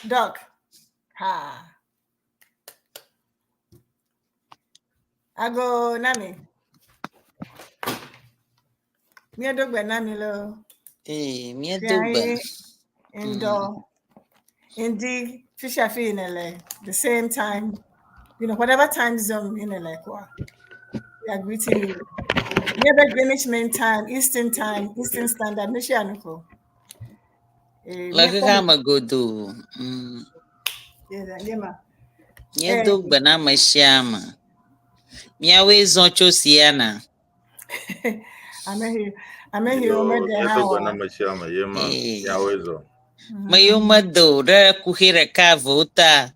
Doc. Ha. Ago nami. Míeɖo gbe na mi loo. Ee, míedo gbe. Ŋdɔ. Ŋdi fisia fi yi nèle the same time, whatever time zone yi nèle koa. We are greeting you. Míebe Greenwich Mean Time, Eastern Time, Eastern Standard, nu sia nu ko. Eh, Le xexea me godoo. Yeah, ma. Míedo gbe na ame sia ame. Míawoe zɔ tso Siena. Ame yiwo mede hã Míedo gbe oa. na ame sia ame ye ma Ee. míawoe zɔ. Me yiwo mede o ɖe kuxi ɖeka evewo ta.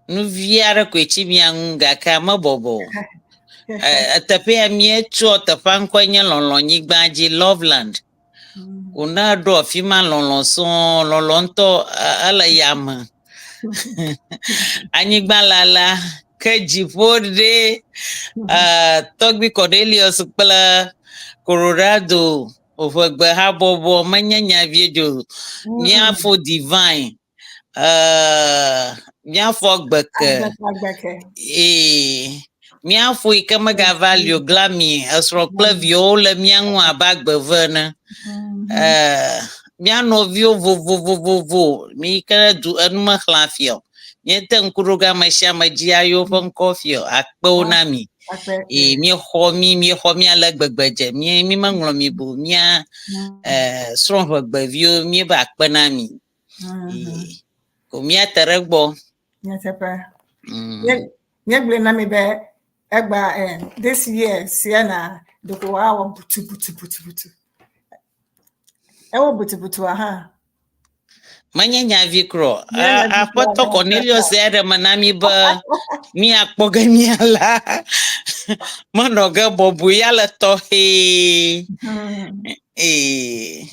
Nu vi aɖe koe tsi mía ŋu gake mebɔbɔ o. Teƒea míetsɔ teƒea ŋkɔe nye lɔlɔ̃nyigba dzi Loveland. Ko ne eɖo afi ma lɔlɔ̃ sɔŋ, lɔlɔ̃ ŋutɔ ele yame. Anyigba la la ke dziƒo ɖe tɔgbui Cornelius kple Colorado ʋegbe habɔbɔ menye nya vie dzo. Míafo Divine, míafo Gbeke. Agbeke. Ee, míafo yi ke megava Lioglami esrɔ̃ kple viwo le mía ŋu abe agbeve ene. Mía nɔviwo vovovovovo mi ke du enu mexlẽ afia o. Míete ŋku ɖo ge ame sia ame dzi ayɔ woƒe ŋkɔ fia o. Akpewo na mi. Akpe. Ee, míexɔ mi, míexɔ mi ale gbegbe dze. Mí mi meŋlɔ mi bo. Mía srɔ̃ ʋegbeviwo míebe akpe na mi. Ee, ko míate ɖe gbɔ. Nyateƒe. Míegblɔe na mi be egba this year Siena ɖeko wòawɔ butu butu butu butu. Ewɔ butu butua hã. Menye nyavi krɔ. Menye nyavi Aƒetɔ krɔ. Cornelius ya ɖe me na mi be míakpɔ ge míala. Menɔ ge bɔbɔe ya le tɔxɛ. Ee,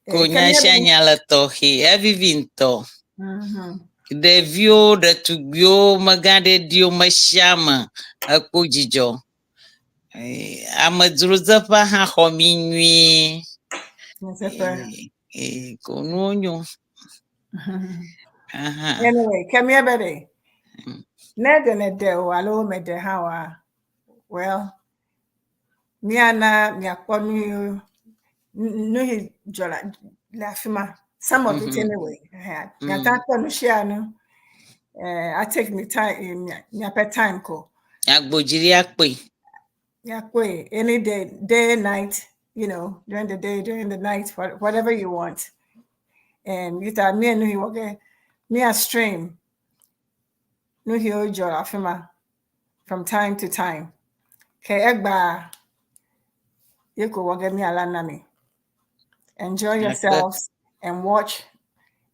ko Ke nya míebe sia nya le tɔxɛ. Evivi ŋutɔ. Ɖeviwo, ɖetugbiwo, megãɖeɖiwo, me sia ame ekpɔ dzidzɔ. Ee, amedzrodzeƒea hã xɔ mí nyuie. Nyateƒe. Ee, ko nuwo nyo. Aha. Anyway, ke míebe ɖe. Ne ɖe nède o alo mede hã oa, well, míana miakpɔ nu yiwo nu yi dzɔ le afi ma. Some of it anyway. Miate akpɔ nu sia nu. I take me time, miaƒe time ko. Agbodziri akpɔe. Miakpɔe any day, day, night, during the day, during the night, whatever you want. And you thought me and nu okay, me a stream nu yiwo dzɔ le afi ma from time to time. Ke egba ye ko wɔ ge míala na mi. Enjoy yourselves and watch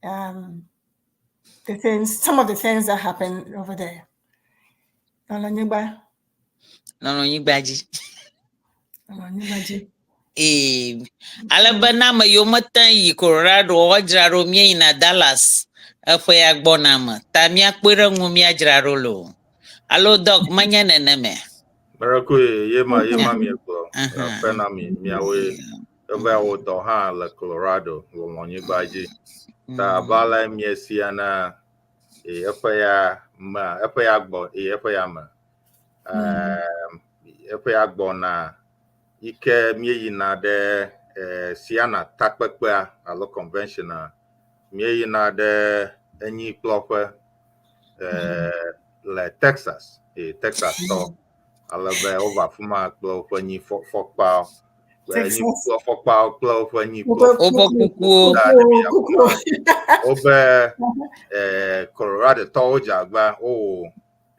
the things, some of the things that happen over there. Lɔlɔ̃nyigba, Lɔlɔ̃nyigba dzi. lɔlɔ̃nyigba dzi. Ee, ale be na ame yiwo mete yi Colorado woadzra ɖo míeyina Dallas eƒe ya gbɔna me. Ta míakpɔe ɖe ŋu míadzra ɖo loo. Alo Doc menye neneme. Miracle ye ma ye ma miegblɔ. Aha. Akpe na mi miawoe. Eva wɔ dɔ hã le Colorado lɔlɔ̃nyigba dzi. Ta abe ale miesia na ee, eƒe ya me eƒe ya gbɔ ee, eƒe ya me. Eƒe ya gbɔna yi ke míeyina ɖe Siena takpekpea alo convention a míeyina ɖe enyikplɔƒe le Texas. Ee, Texas tɔ. Ale be wova afi ma kple woƒe nyi fɔkpawo. Texas. Enyikplɔfɔkpawo kple woƒe nyikplɔ Woƒe kukuwo. Da ɖe mía Kukuwo. Wobe Colorado tɔwo dze agba wowɔ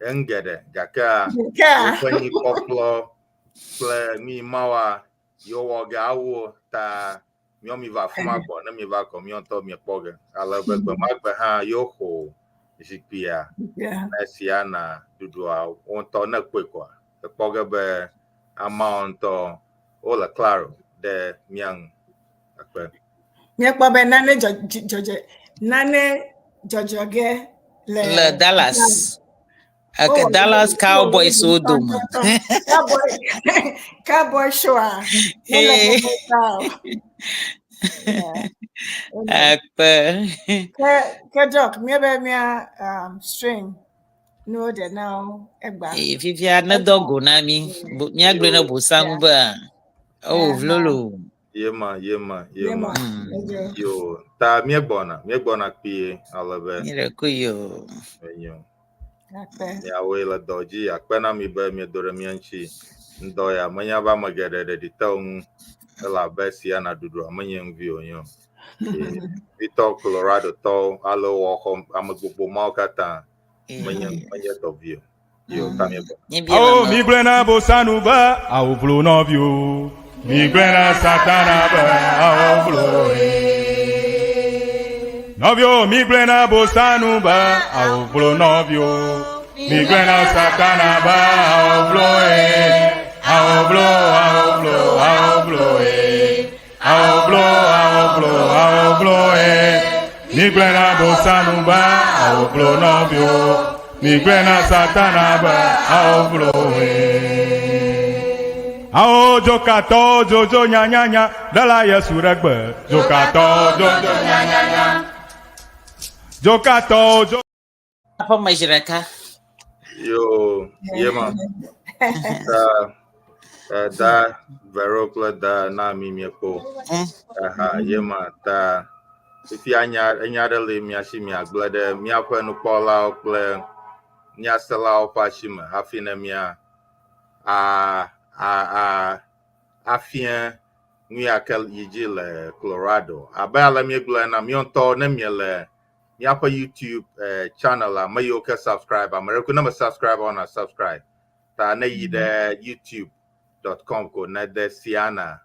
enu geɖe gakea Ke woƒe nyikpɔkplɔ kple nu yi mawoa yewo wɔ ge awu ta míawo mi va afi ma gbɔ ne mi va kɔ míawo ŋutɔ miekpɔ ge. Ale be gbe ma gbe hã yewoxɔ zikpuia ne Siena ɖuɖua wo ŋutɔ ne kpɔe koa ekpɔ ge be ameawo ŋutɔ wole klaro ɖe mía ŋu. Akpe. Míekpɔ be nane dzɔdzɔ nane dzɔdzɔ ge le Le Dallas. Oh, Dallas Cowboys wo dome. Cowboy show a. Hey. Yeah. Okay. Akpe. Ke Doc, míebe mía stream nuwo ɖe na wo egba. Ee, fifia ne dɔ go na mi. Míagblɔe ne bosa ŋu be o vlolo. Yema, yema, yema. Yo, ta míegbɔna, míegbɔna kpuie ale be. Míele ku yo. Enyo. Miawoe le dɔ dzi akpe na mi be miedo ɖe mía ŋuti. Ŋdɔ ya menya be ame geɖe ɖeɖi te wo ŋu elabe sia naɖuɖua menye ŋuvi wònye o. Vitɔ Colorado tɔwo alo wɔ xɔ ame gbogbo mawo katã menye menye dɔ vi o. Yo ta míegbɔ. Awo migblɔe na bosanu be awo vlo nɔviwo. Migblɔe na Satana be awo vlo nɔviwo. Migblɔe na bosanu be awo vlo nɔviwo. Migblɔe na Satana be awo vlo awo vlo awo vlo awo vlo awo vlo awo vlo awo vlo. Migblɔe na bosanu be awo vlo nɔviwo. Migblɔe na Satana be awo vlo. Awo dzokatɔwo dzodzo nyanyanya ɖela Yesu ɖe gbe. Dzokatɔwo dzodzo nyanyanya. Dzokatɔwo dzo. Aƒeme zi ɖeka. Yo, yema. Ta, da Vero kple da na mi miekpo. Aha, yema ta. Fifia nya enya ɖe le mia si miagblẽ ɖe míaƒe nukpɔlawo kple míaselawo ƒe asi me hafi ne mia a a a afia nu ya ke yi dzi le Colorado. Abe ale míegblɔe ena, míawo ŋutɔ ne miele míaƒe YouTube channel ame yiwo ke subscribe, ame ɖe ko ne me subscribe o na subscribe. Ta ne yi ɖe youtube.com ko ne de Siana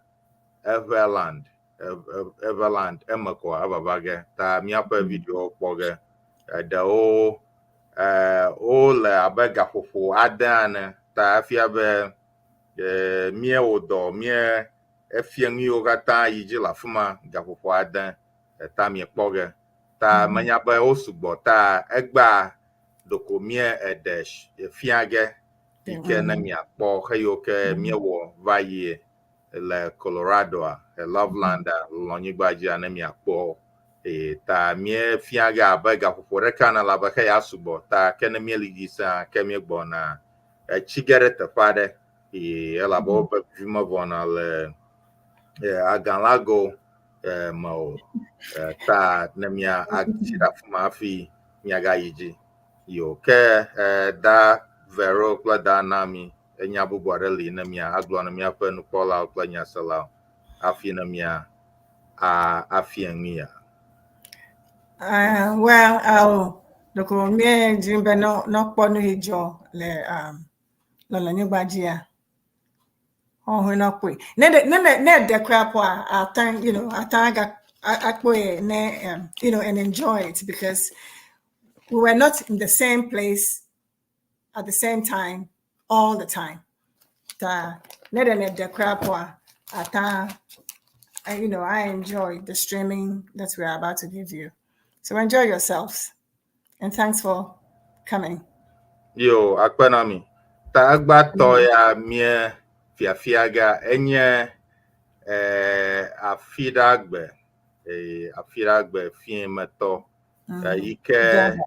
Everland Everland eme koa evava ge. Ta míaƒe videowo kpɔ ge. Eɖewo wole abe gaƒoƒo ade ene. Ta efia be míewɔ dɔ mía efia nu yiwo katã yi dzi le afi ma gaƒoƒo ade ta miekpɔ ge. Ta menya be wo sugbɔ ta egbea ɖeko mía eɖe fia ge yi ke ne miakpɔ xeyiwo ke míewɔ va yi le Coloradoa, Loveland-a, lɔnyigba dzia ne miakpɔ. Ta míefia ge abe gaƒoƒo ɖeka ene labe xeya sugbɔ ta ke ne míeli dzi sea ke míegbɔna etsi ge ɖe teƒe aɖe elabe woƒe vivi mevɔna le agalago me o. Ta ne mia atsi ɖe afi ma hafi miagayi dzi. Yo ke da Vero kple da Nami enya bubu aɖe li ne mia agblɔ na míaƒe nukpɔlawo kple nyaselawo hafi ne mia afia nu ya. Well, awo ɖeko míedzi be nɔkpɔ nu yi dzɔ le lɔlɔnyigba dzia. Ɔhun nɔkpɔe. Ne ɖe ne ne ɖe kura poa, ate ate aga akpɔe ne and enjoy it because we were not in the same place at the same time all the time. Ta ne ɖe ne ɖe kura poa, ate I enjoy the streaming that we are about to give you. So enjoy yourselves. And thanks for coming. Yo, akpe na mi. Ta egbatɔ ya mie fiafia ga enye afiɖagbe afiɖagbe fiẽmetɔ yi ke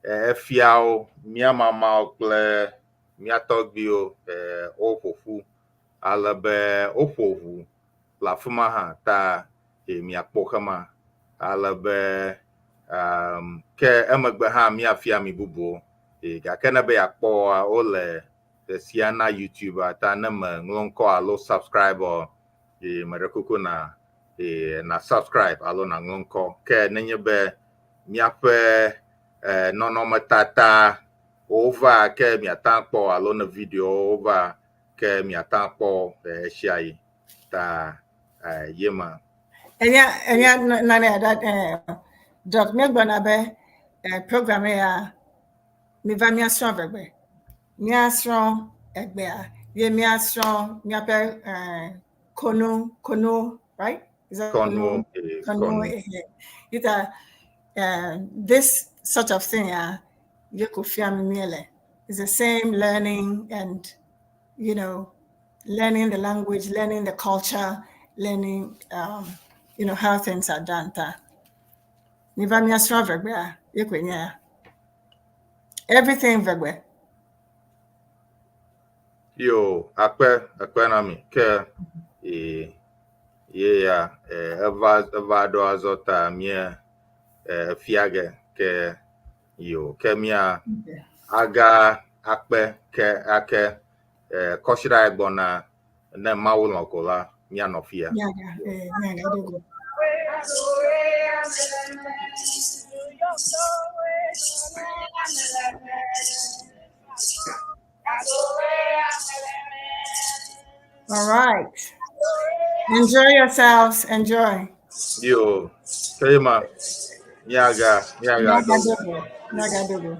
efiawo mía mamawo kple mía tɔgbuiwo woƒo ƒu ale be woƒo ʋu le afi ma hã ta miakpɔ xema ale be ke emegbe hã míafia mi bubuwo gake ne be yeakpɔ wole sia na YouTube ta ne me ŋlɔ ŋkɔ alo subscribe o meɖe kuku na na subscribe alo na ŋlɔ ŋkɔ ke nenye be míaƒe nɔnɔmetata wova ke miata kpɔ alo ne video wova ke miata kpɔ esia yi ta yema. Enya nane da Doc míegblɔna be program ya miva míasrɔ̃ vegbe. Míasrɔ̃ egbea ye míasrɔ̃ míaƒe konu, right? Is that Kɔnu, konu? Kɔnu. Ita this sort of thing ye ko fia mi míele. It's the same learning and learning the language, learning the culture, learning you know, how things are done ta. Miva miasrɔ̃ Eʋegbea, ye koe nye ya. Everything Eʋegbe. Yo, akpe, akpe na mi. Ke e ye ya e, eva eva ɖo azɔ ta mie e, fia ge ke yo ke mia aga akpe ke ake e, kɔsiɖa gbɔna ne Mawu lɔ̃ ko la mianɔ fia. Miaga, eh, miaga do go. All right. Enjoy yourselves. Enjoy. Yo, ke ma miaga miaga Miaga do do go. go. Miaga do go.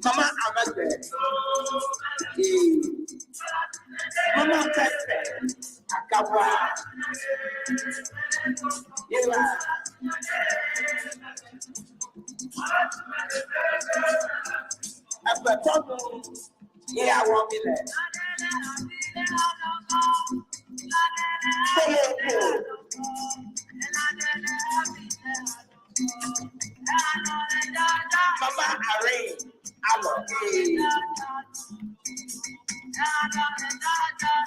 Mama Amagbe. Mama Pepe, Akawa, Yela. Agbetɔnu ye awɔ mi le. Koloko. Mama Irene Alo. Hey.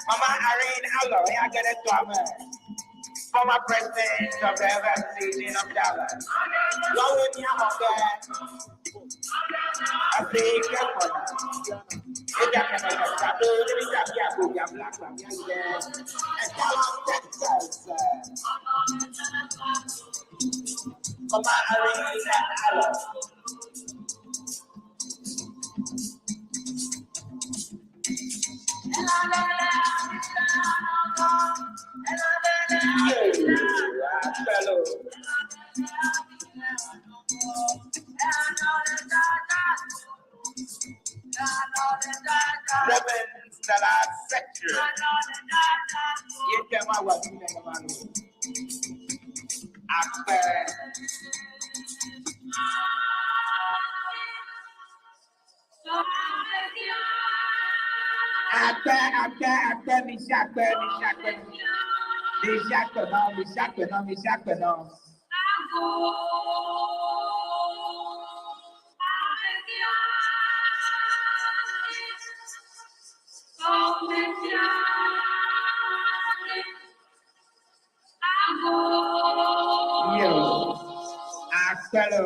Mama Irene Alo, I get it to Former president of the FFC of Dallas. Lọ́wọ́ ní àmọ̀kẹ́. Àti kẹ́kọ̀ọ́ Ẹja kẹ̀kẹ́ tàbí orí tàbí àgbòjà black tàbí àyẹ̀. Dallas, Texas. Mama Irene Alo. Yeah, fellow. Reverend Stella Sector. Akpẹ. Akpẹ, akpẹ, akpẹ, mi ṣe akpẹ, mi ṣe akpẹ. Mi ṣe akpẹ náà, mi ṣe akpẹ náà, mi ṣe akpẹ náà. Yo, akpẹ lọ.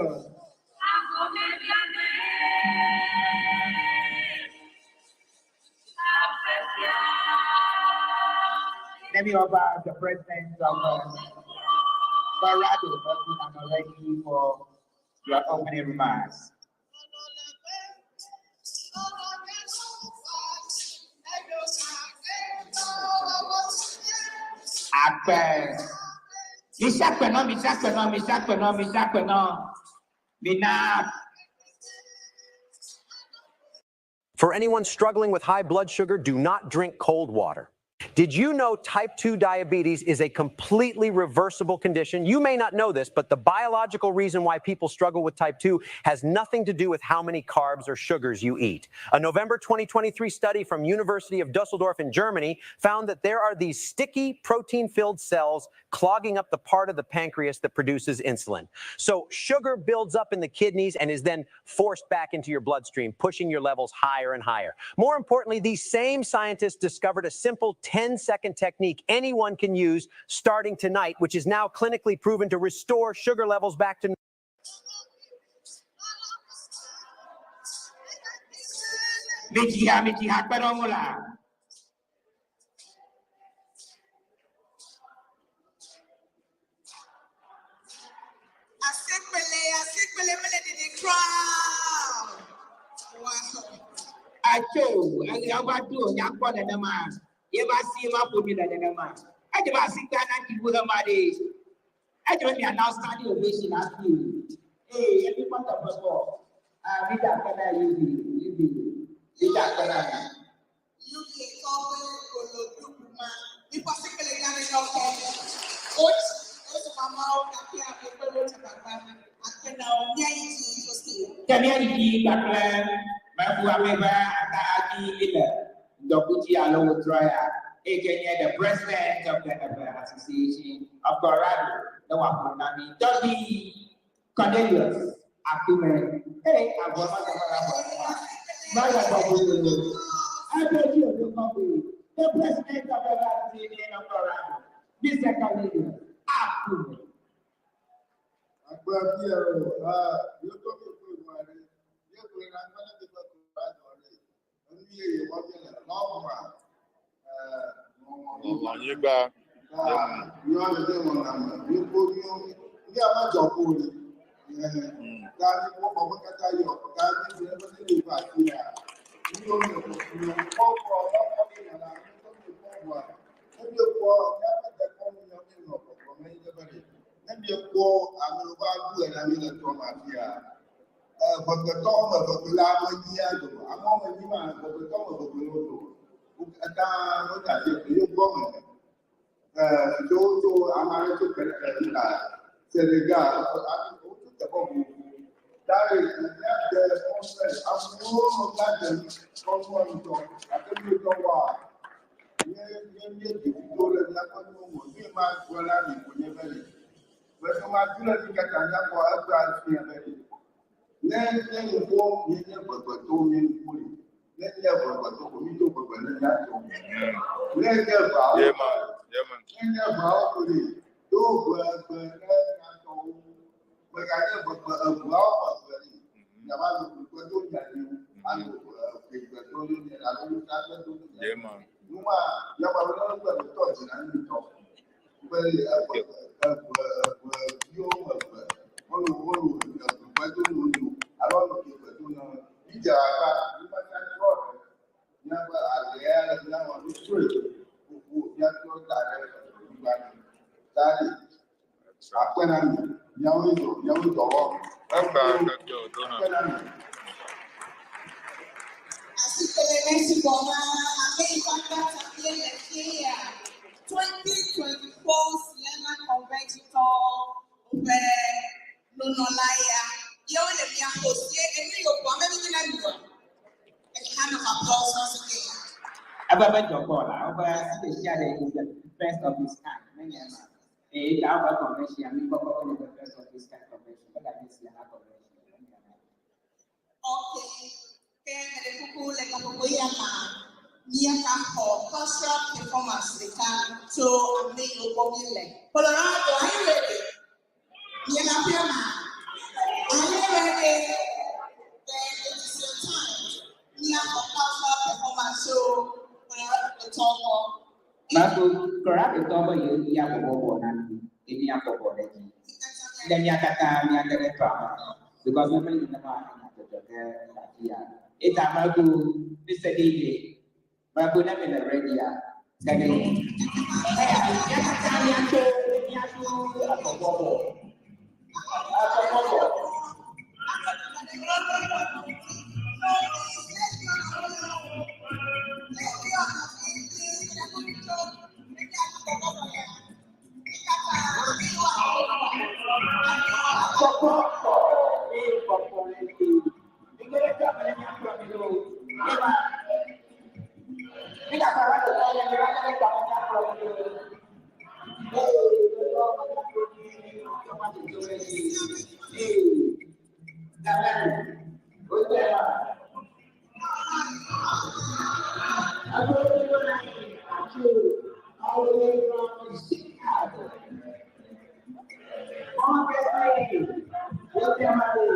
Let me offer the president of Colorado, I'm ready for your opening remarks. Akpẹ. Mi ṣe akpẹ náà, mi ṣe akpẹ náà, mi ṣe akpẹ náà, mi ṣe akpẹ náà. Mi náà. For anyone struggling with high blood sugar, do not drink cold water. Did you know type 2 diabetes is a completely reversible condition? You may not know this, but the biological reason why people struggle with type 2 has nothing to do with how many carbs or sugars you eat. A November 2023 study from University of Duesseldorf in Germany found that there are these sticky protein-filled cells clogging up the part of the pancreas that produces insulin. So sugar builds up in the kidneys and is then forced back into your bloodstream, pushing your levels higher and higher. More importantly, these same scientists discovered a simple 10-second technique anyone can use starting tonight, which is now clinically proven to restore sugar levels back to Mi dzi ha, mi dzi ha kpe ɖe wo ŋu la. Asekpele, asekpele mele didi kura. Wow. Atso, eya va do nyakpɔ nenema. Ye va si ye va ƒo mi le nenema. Edze be asikpe ana tsi ʋu ɣema ɖe. Edze be miana standing ovation hafi o. Ee, emi kpɔ teƒe kpɔ. Ah, mi da akpe na Yubi, Yubi. Mi da akpe na mi. Yubi tɔgbe kolo duku ma. Mi kpɔ asekpele gã ɖe nɔkɔ. Coach, osu mamawo gake ame kpe ɖo tsakpakpa. Akpe na wo. Míayi dzi Fosti. Ke míayi dzi kpakple mebu ame be ata dzi mi le ŋdɔkutsi alo wotrɔ ya. Eyi ke nye the president of the Ewe Association of Colorado ne wòaƒo na mi. Tɔgbi Cornelius Akume. Ee, avɔ ma gama la bɔ ma. Ma ya bɔ bolo. Ebe dzi o kɔ koe. The president of the Ewe Association of Colorado, Mr. Cornelius Akume. Agba bí ẹ̀rọ yóò tó mi kó ìwà rẹ̀ yóò pè é agbára tó bá kó bá jọ rẹ̀ ẹnu yẹ yẹ wọ́n bí ẹ̀ lọ́wọ́ Lɔlɔ̃nyigba. yóò lè dé wọn nà mọ̀ yóò kó yóò ní àmàjọ kó rẹ̀ ká ní kó ọmọ kẹta yọ ká ní ìwé ẹgbẹ́ nílé ìgbà àti à ní omi òkùnkùn ọkọ̀ ọlọ́kọ̀ ní ìyàrá ní tó mi kọ́ wà níbi kọ́ ní àmàjẹkọ́ ní ọmọ ìlú ọ̀pọ̀pọ̀ mẹ́yìn lẹ́bẹ̀rẹ̀ níbi kọ́ àmì ọba dùn ẹ̀ náà nílẹ̀ tó máa fi à gbọ̀gbẹ̀tọ̀ ọmọ gbọ̀gbẹ̀ la ọmọ yìí àdùn àmọ́ ọmọ yìí máa gbọ̀gbẹ̀tọ̀ ọmọ gbọ̀gbẹ̀ lọ́dọ̀ Wo katã wode asi yewo gɔme. Tso tso ame aɖe tso Kene Senegal, wotso teƒe vovovo. Ta le míade conference, amewo gade kɔnua ŋutɔ gake míetɔ wa míe míe míeɖe do ɖe míaƒe nuwo me. Nu yi ma gblɔ na mi ko nye be le. Be ma do ɖe mi katã míakpɔ egbea fia be le. Ne nye nuƒo míenye gbegbeto míenuƒo li. Ne nye gbegbeto ko mído gbegbe ne míatɔ. Ne nye eveawo Yeah, man. Yeah, man. ne nye eveawo ko li. Do gbegbe ne míatɔwo. Meganye gbegbe eveawo me eve li. Miava nɔ gbegbe do mia nɔewo. Anɔ gbegbe do ne mia alo wusagbe do ne mia. Yeah, man. Numa miaƒe abe ne gbe tɔ dzi na mi tɔ. Be eve eve eve viwo eve. Wolo wolo gbegbe do ne wo alo wolo gbegbe do ne wo. Mídze agbagba míma míatrɔ ɖe míaƒe alea le míawɔ nu trɔe. Ƒoƒo míatrɔ da ɖe anyigba dzi. Ta ɖe akpe na mi. Miawoe dɔ miawoe dɔ wɔm. Agba kake o dona. Akpe na mi. Así que le México a América también le fia 2024 Siena Convention ƒe nunɔla ya. Yewo le mia hosie enu yi wòkpɔ ame mi na mi wɔ. A hand of applause once again. Ebe medzɔ kpɔ la, wobe asi ɖe sia ɖe is the first of its kind. Menye ema. Eye ta wobe convention, mi kpɔkpɔ be the first of its kind convention. Meganye Siena convention. Menye ema. Okay. Ke mele kuku le gaƒoƒo ya ma míagaxɔ cultural performance ɖeka tso ame yiwo gbɔ míele. Colorado, are you ready? Miele aƒea ma? Are you ready? Then it is your time. Míaxɔ cultural performance tso Colorado tɔwo gbɔ. Maku Colorado tɔ be yewo ya bɔbɔbɔ na mi, eye míabɔbɔ ɖe dzi. Ne mía katã míage ɖe tɔa me. Because ne mele nenema enya dzɔdzɔ ge le afi ya. Eta maku Mr. DJ, maku ne mi le ready a, gake eya mía katã míatso míatso abɔbɔbɔ. Abɔbɔbɔ. Bɔbɔbɔ. Ee bɔbɔ le dzi. Mi ge ɖe tɔa me ne míakplɔ mi ɖo. Ema. Mi gakɔ va ɖe tɔ ɖe mi va ge ɖe tɔa me míakplɔ mi ɖo. Ee bɔbɔ míakplɔ mi ɖo. Ma dzodzo ɖe dzi. Ee. Gabriel. O tɛ ma. All the way from Chicago. On the way. O tɛ ma de.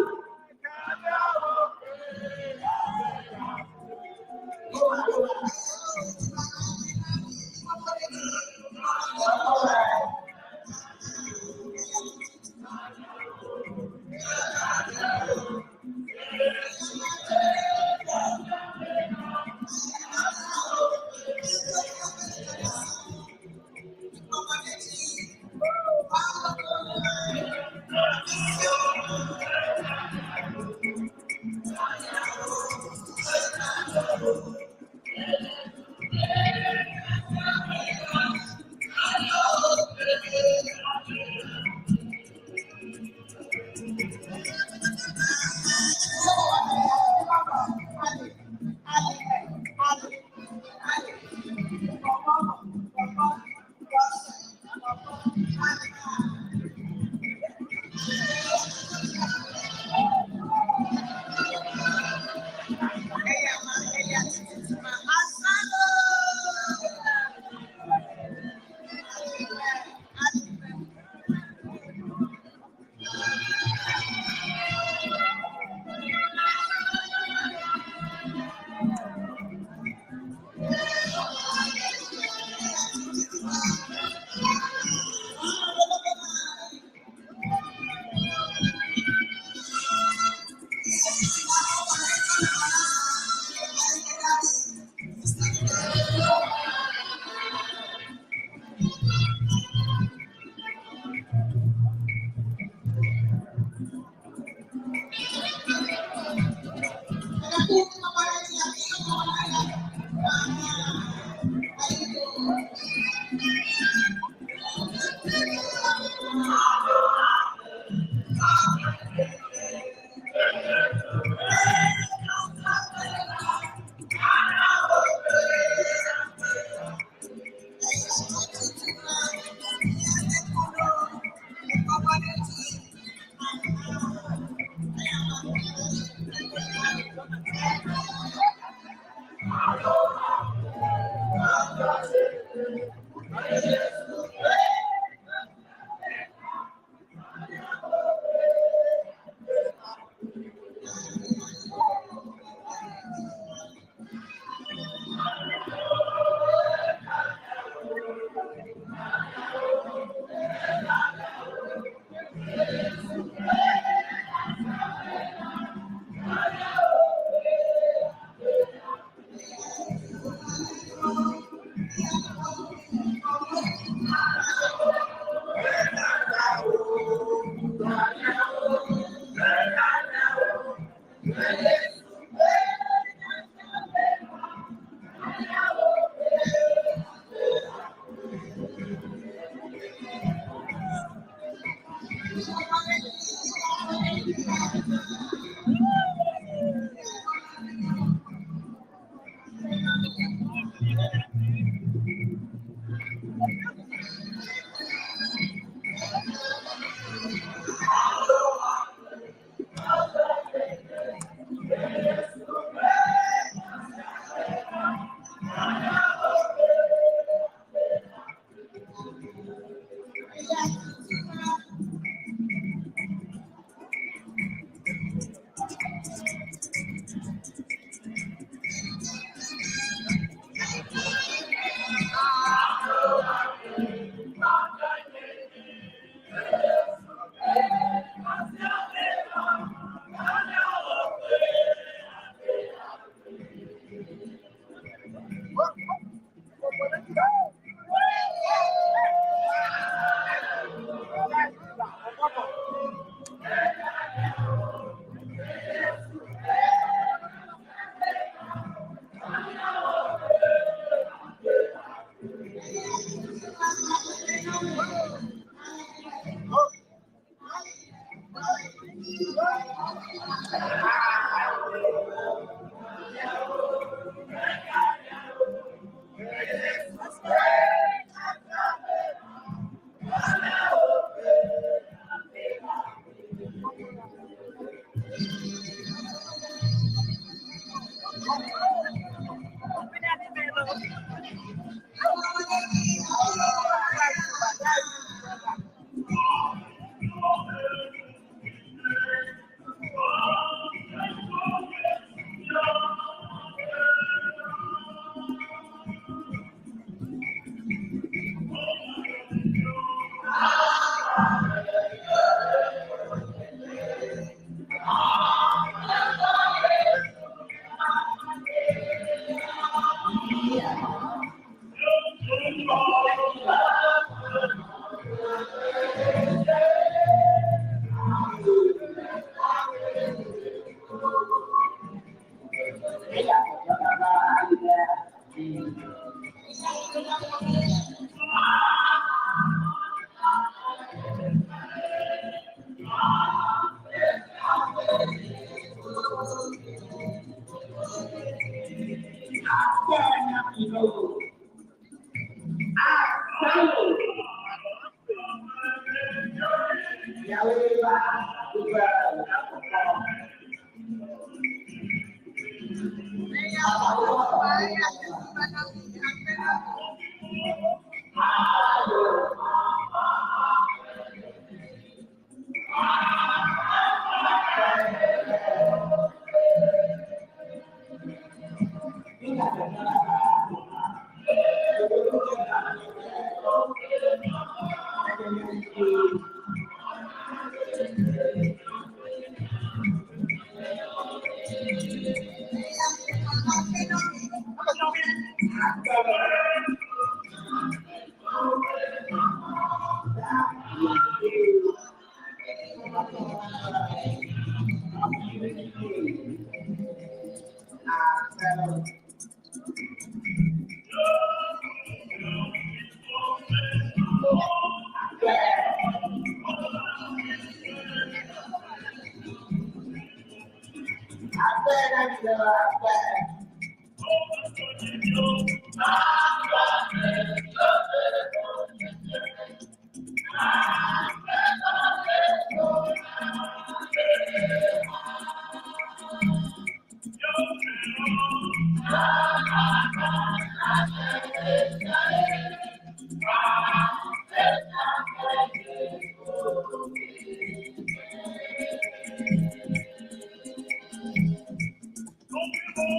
Yo.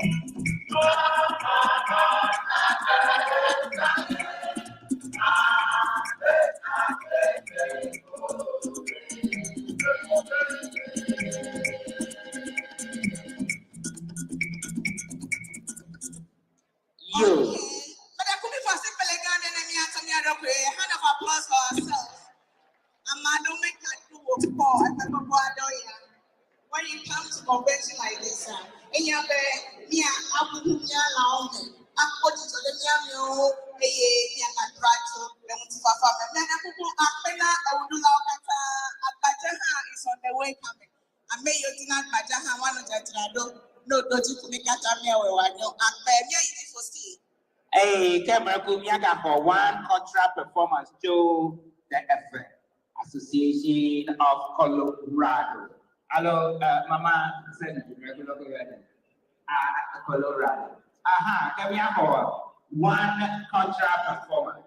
But there could be for simple again, and then me and Tommy are okay. A hand of applause for ourselves. Amado make a do for When you come to convention like this, and you have me abu me allow me. Akpɔ dzidzɔ ɖe mía nɔewo eye míagadzra tso le ŋutifafa me. Míana kuku akpe na ewuɖulawo katã. Agbadze hã is on the way coming. Ame yiwo dina agbadze hã woanɔ dzadzra ɖo. Ne woɖo dzi ko mí katã míawɔe wòanyo. Akpe míayi dzi fosi. Hey, Kemreku Miaka for one cultural performance to the Efe Association of Colorado. Hello, Mama, send Colorado. Colorado. Aha, can we have one cultural performance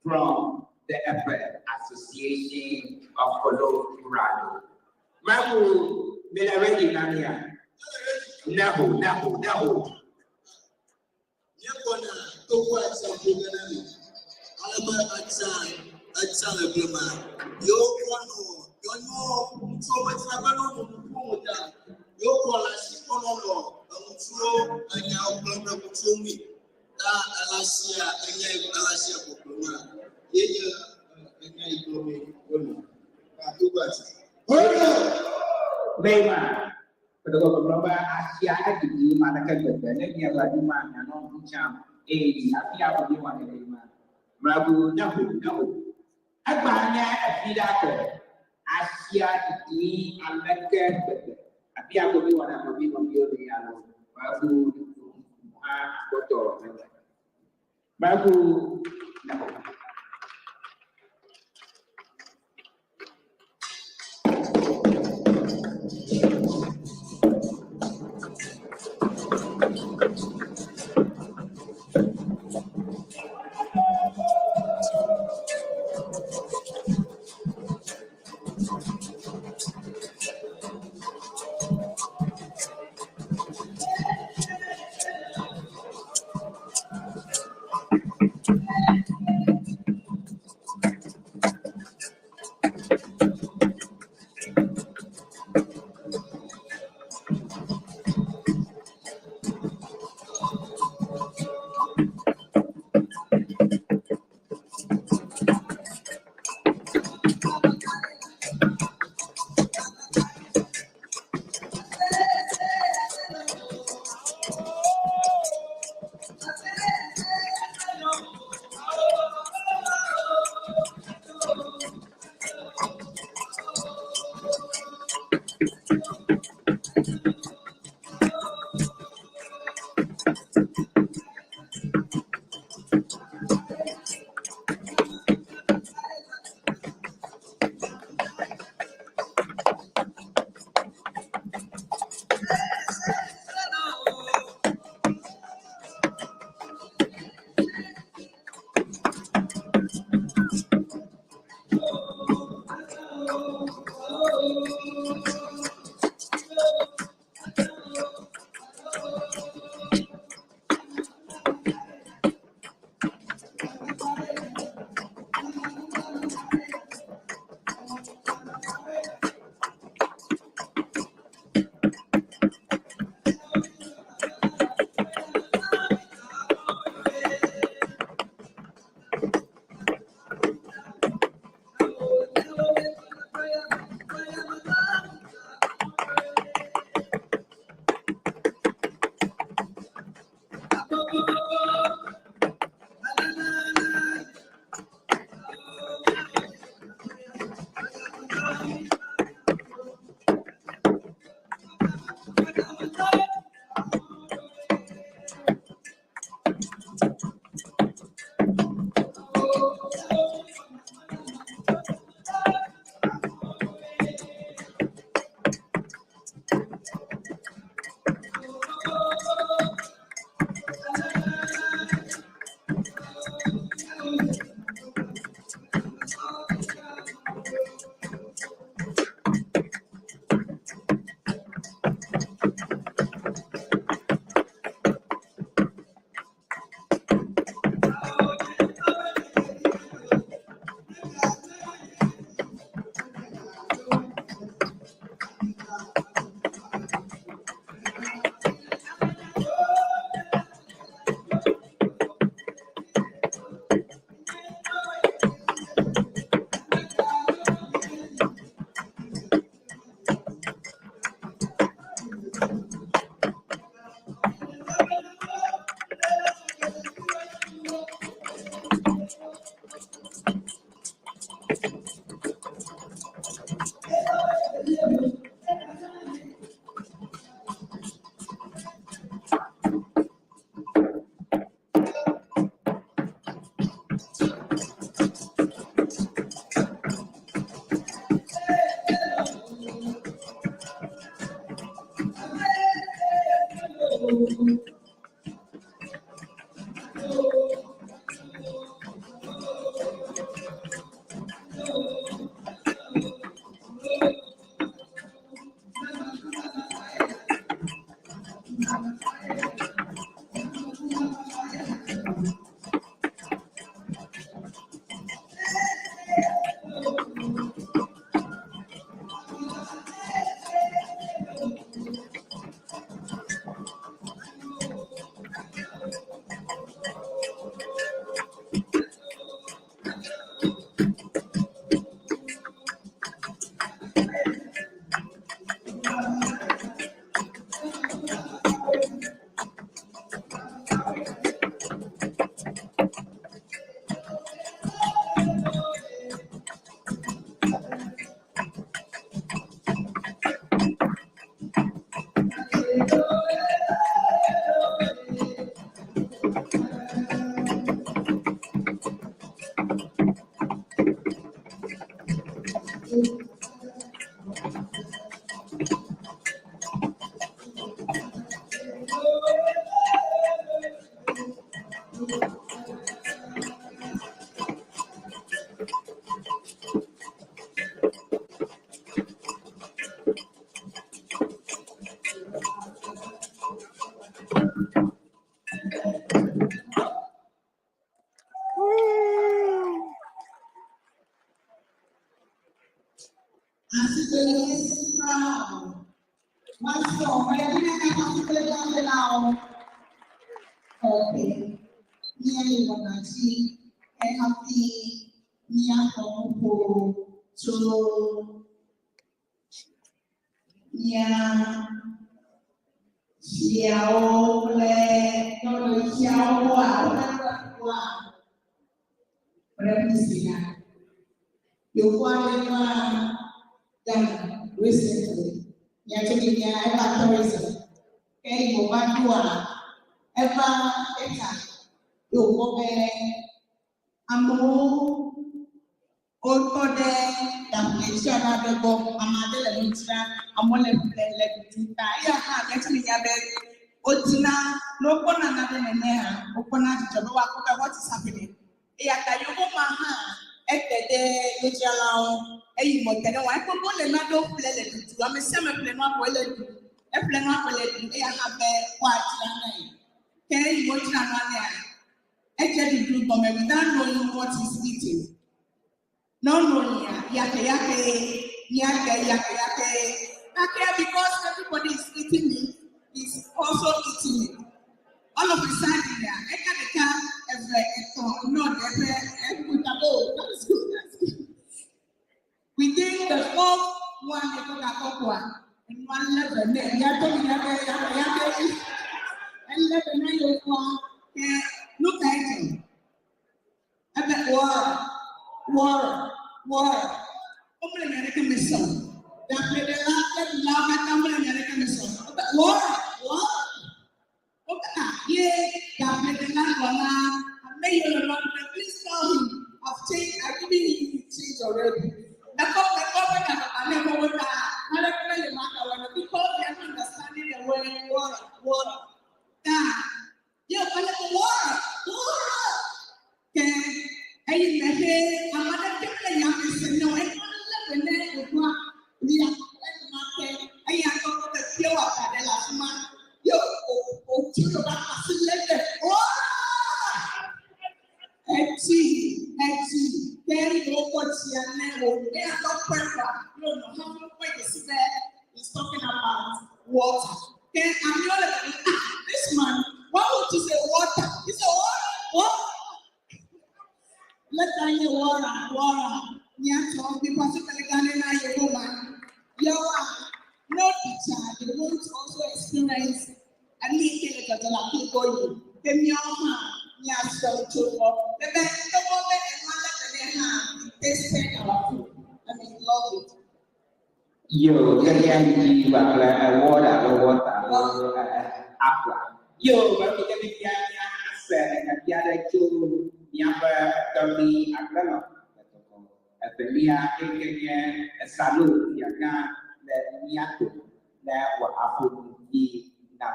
from the Efe Association of Colorado? Mamu, me ready, Nania. Naho, naho, naho. Míekpɔna Togo atsa ƒo ge na mi. Ale be etsa etsa le blema. Yewo kɔ nɔ nyɔnuwo ŋutsuwo medzina be ne wonɔ nu ƒom o ta yewo kɔ le asi kɔ nɔ nɔ eŋutsuwo enyawo gblɔm ɖe ŋutsuwo ŋui. Ta elãsia enya yi elãsia gbɔgblɔ ma ye nye enya yi gblɔm wonɔ. Ta Togo atsa. Bema. Kotoko gblɔ be asia eɖiɖi ma ɖeke gbegbe ne mieva ɖu ma mianɔ ŋu tsam eye afi ya ko miewɔ nɛ ma. Mlabu neho neho. Egba nye efi ɖa ke asia ɖiɖi aleke gbegbe. Afi ya ko miewɔ na nɔvi nɔviwo ne ya lo. Mlabu hã akpɔtɔ meme. Mlabu neho.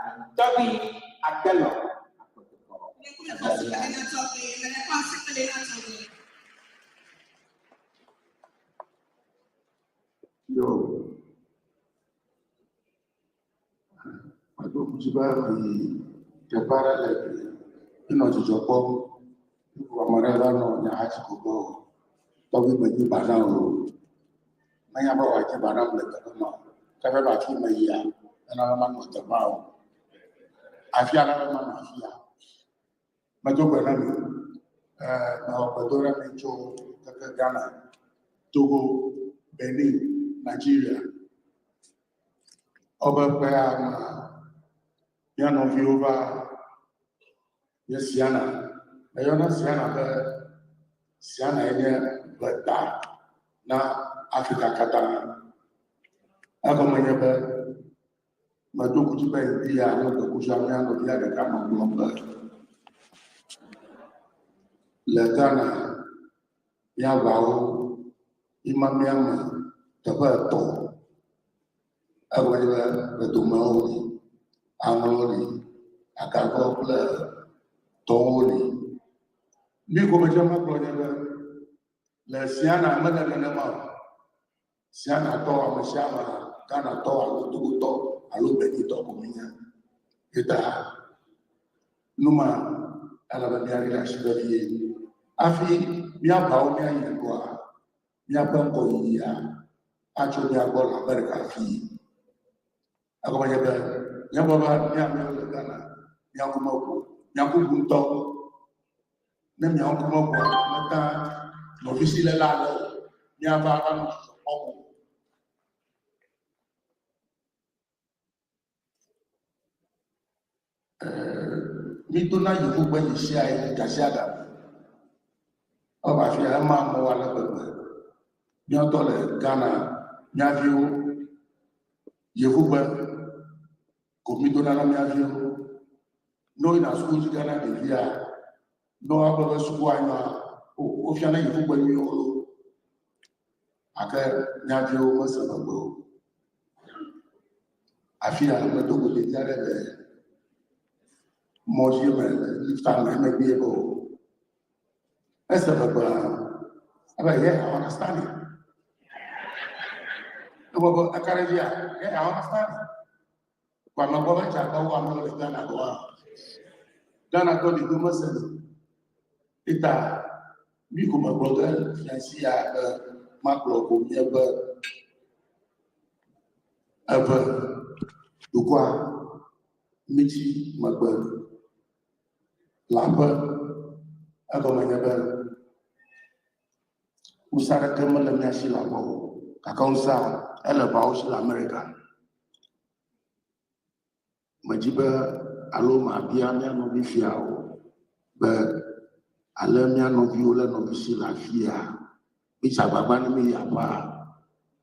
na mi. Tɔgbi Agbelɔ Akpɔtɔkɔ. Mene tɔgbi, mene kɔ asikpele na tɔgbi. Yo. Meɖo ŋku dzi be meyi teƒe aɖe le enɔ dzidzɔ kpɔm. Ame aɖe va nɔ nye axadzi ko be o tɔgbi menyi ba na o. Menya be wòadze ba nam le teƒe ma o. Ke be afi meyia, ena be manɔ teƒea o. Afi aɖe be manɔ afia. Medo gbe na mi. Mewɔ gbedoɖa mi tso keke Ghana, Togo, Benin, Nigeria. Wobe ƒea mea, mía nɔviwo va nye Siana. Meyɔna Siana be Siana ye nye ʋeta na Afrika katã. Egɔme nye be medo ŋku dzi be ŋdi ya alo dɔkuzia mía nɔvia ɖeka nɔ gblɔm be le Ghana míaʋawo míma mía me teƒe etɔ̃. Egɔme nye be ʋedomewo li, aŋlɔwo li, agagɔwo kple tɔwo li. Nu yi gɔme dze magblɔ nye be le Siana mele nenema o. Sianatɔ ame sia ame, Ghanatɔ alo Togotɔ alo Benintɔ ko míenye. Eta nu ma ele be míalé ɖe asi vevie. Hafi míaʋawo míayi ŋgɔa, míaƒe ŋgɔyiyia atso mía gbɔ le Amerika fii. Egɔme nye be míagblɔ be mía amewo le Ghana, mía ŋkume ʋu, mía ŋku ʋu ŋutɔ. Ne mía ŋkume ʋua, meta nɔvisiléla ale o. Míava ava nɔ dzidzɔ kpɔm o. Mídona yevugbe ɣesiaɣi gasiagame. Ewɔ afia ema amewo ale gbegbe. Míawo ŋutɔ le Ghana, mía viwo yevugbe ko mídona na mía viwo. Ne woyina suku dzi ge na ɖevia, ne woagblɔ be sukua nyoa, o wofiana yevugbe nyuiwo loo. Gake mía viwo mese megbe o. Afi ya medo go ɖevi aɖe le mɔ dzi me le lifta me emegbe be o. Ese megbe hã. Ebe yeah, I understand it. Ebe be eka ɖe dzia, yeah, I understand it. Kɔ ame gbɔ be dze agba wu amewo le Ghana gɔ̃ hã. Ghana tɔ ɖeviwo mese o. Eta mi ko megblɔ ge fiasi ya be magblɔ ko nye be eve dukɔa mitsi megbe le aƒe. Egɔme nye be ŋusẽ aɖeke mele mía si le aƒe o. Gake ŋusẽa ele ʋawo si le Amerika. Medzi be alo mabia mía nɔvi fiawo be ale mía nɔviwo le nɔvi si le afia, mídze agbagba ne míyi aƒea,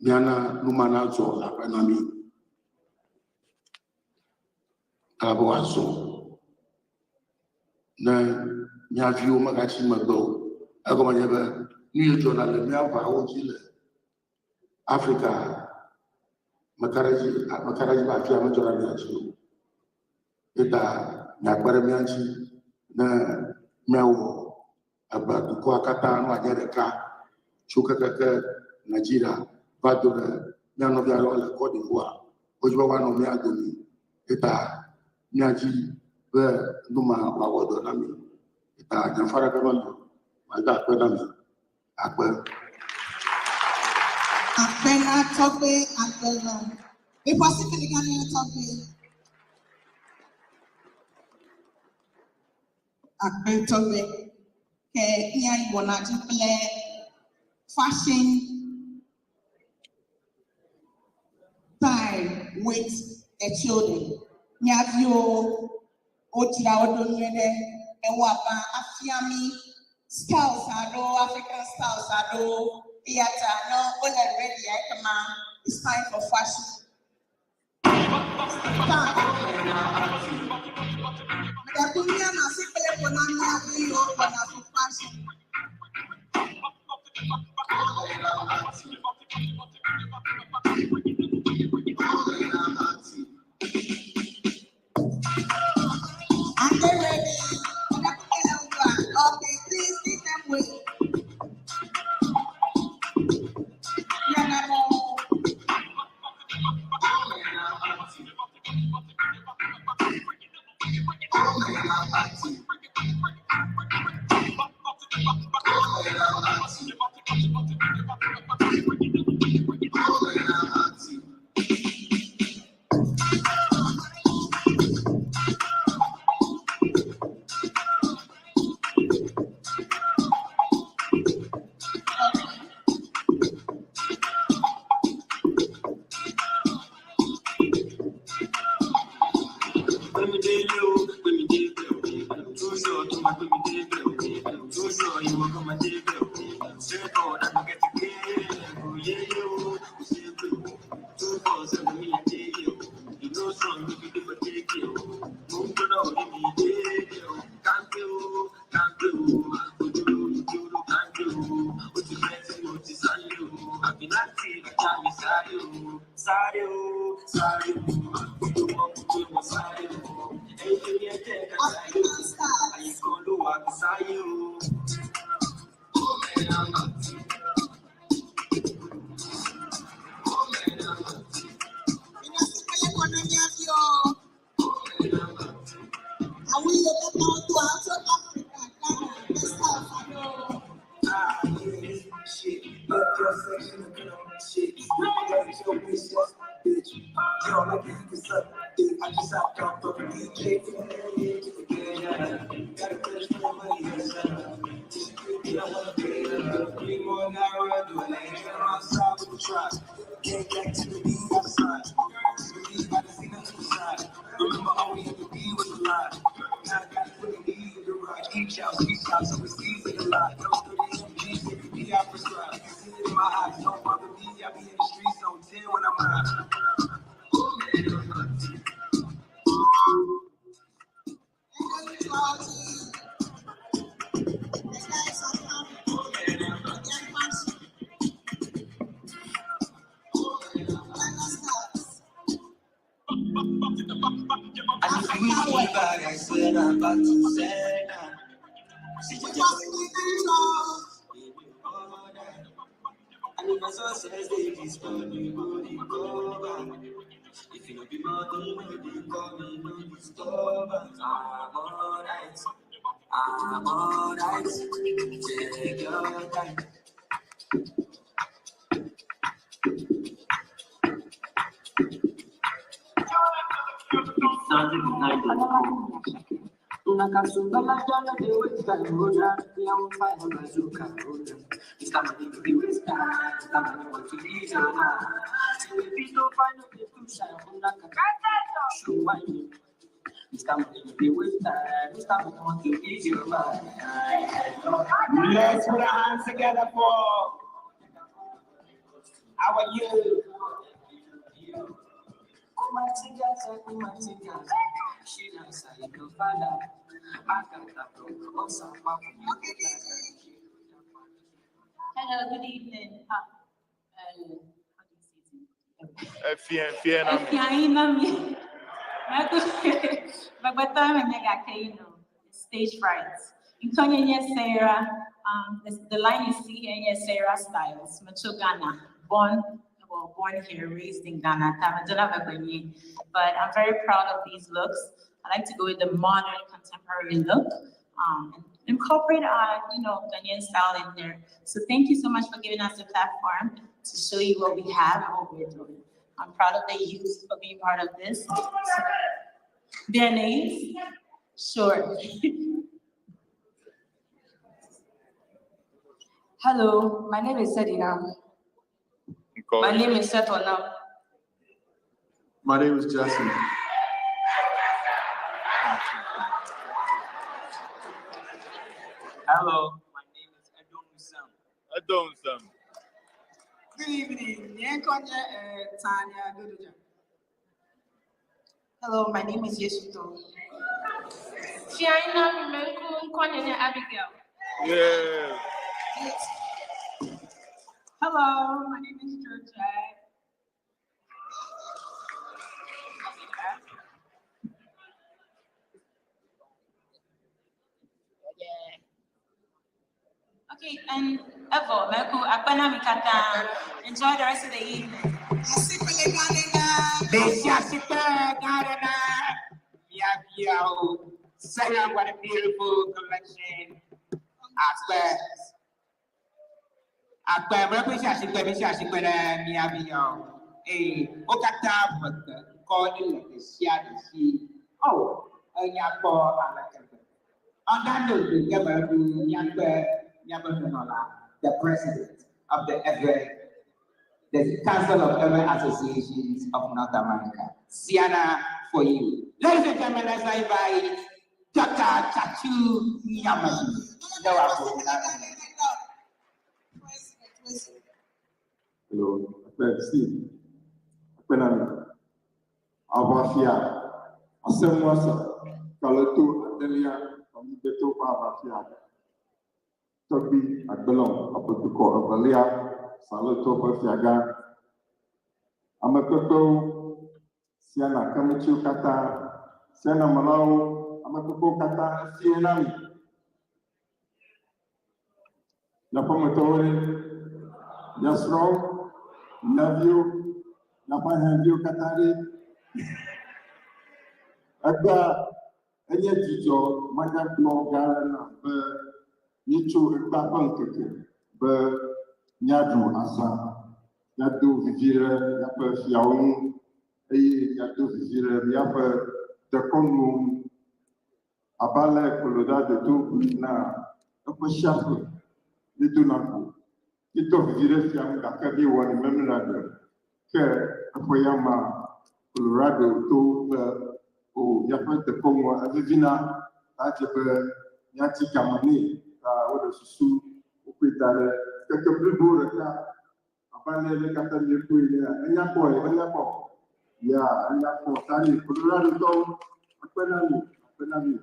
míana nu ma nadzɔ le aƒe na mí. Elabe wòazɔ ne mía viwo megatsi megbe o. Egɔme nye be nu yi dzɔna le mía ʋawo dzi le Afrika meka ɖe edzi meka ɖe edzi be afia medzɔ ɖe mía dzi o. Eta miakpe ɖe mía ŋuti ne míawɔ ebe dukɔa katã nu wòanye ɖeka tso kekeke Nigeria va do ɖe mía nɔvi aɖewo le Cote d'Ivoire. Wodzi be woanɔ mía dome. Eta míadzi be nu ma wòawɔ dɔ na mi. Eta nye afɔ aɖeke meli o. Mada akpe na mi. Akpe. Akpe na tɔgbe Agbelɔ. Miƒo asikpeli gã na tɔgbe. Akpe tɔgbe. Ke míayi wɔna dzi kple fashion time with the children. Mía viwo wodzra wo ɖo nyuie ɖe ne woava afia mí styles aɖewo, African styles aɖewo. Eya ta ne wole ready ekema it's time for fashion time. Meɖe míanɔ asikpeli ƒo na mía viwo gbɔna for fashion. African stars. Let's put our hands together for our youth. Hello, good evening. How do you say it? Efie, efie na mi. Efie na mi. Bagbata me nyega ke, you know, stage fright. Nkonye Sarah, the line you see here, nye Sarah Styles, Macho Ghana, born here, raised in Ghana, Tamadola Bagbanye. But I'm very proud of these looks. I like to go with the modern contemporary look, and incorporate our, you know, Ghanaian style in there. So thank you so much for giving us the platform to show you what we have and what we're doing. I'm proud of the youth for being part of this. So, their names? Sure. Hello, my name is Sedinam. My name is Setonam. My name is Jesse. Hello, my name is Edom Sam. Edom Sam. Good evening. Nyenkonye, Tanya Dodoja. Hello, my name is Yesuto. Fiaina Mimenku Nkonye Abigail. Yeah. Hello, my name is Georgette. Yeah. Okay, and Evo, Meku, Akpana Mikata. Enjoy the rest of the evening. Sarah, what a beautiful collection. Akpe. Akpe, mlɔkpe si asikpe mi si asikpe ɖe mía vi yɔ. Eye wo katã ƒe gbe ŋkɔ ele ɖe sia ɖe si. Oh, enya kpɔ ale gbegbe. On that note, ke me míakpe míaƒe nunɔla, the president of the Ewe, the Council of Ewe Associations of North America, Siana for you. Ladies and gentlemen, let's invite Dr. Chachu Nyamadi. Hello, Akpe Steve. Akpe Nami. Aʋafia. Asɛmwasa. Kaleto adelia. Ɔmigbeto ƒe aʋafia. Tɔgbi Agbelɔ Aƒetukɔ evelia. Saleto ƒe fiagã. Amekpekpewo. Siana kemetsiwo katã. Siana melawo. Amekpekpewo katã esie na mi. Miaƒe ametɔwo ɖe. Mia srɔ̃wo, mia viwo, miaƒe ahiãviwo katã ɖe. Egbea enye dzidzɔ manyagblɔ gã aɖe nam be míetso egbea ƒe ŋkeke be míaɖu azã, míado vivi ɖe míaƒe fiawo ŋu eye míado vivi ɖe míaƒe dekɔnuwo ŋu. Abe ale Colorado to na eƒe sia ƒe míedona go. Míedoa vivi ɖe fia ŋu gake míewɔnɛ memleɖe. Ke eƒe ya ma Colorado to be o míaƒe dekɔnua evivina ta edze be míatsi game nɛ ta woɖe susu wokɔe da ɖe ŋkeke blibo ɖeka abe ale mí katã míekpɔe enea. Enya kpɔ enya kpɔ. Ya enya kpɔ ta mi Colorado tɔwo akpe na mi akpe na mi.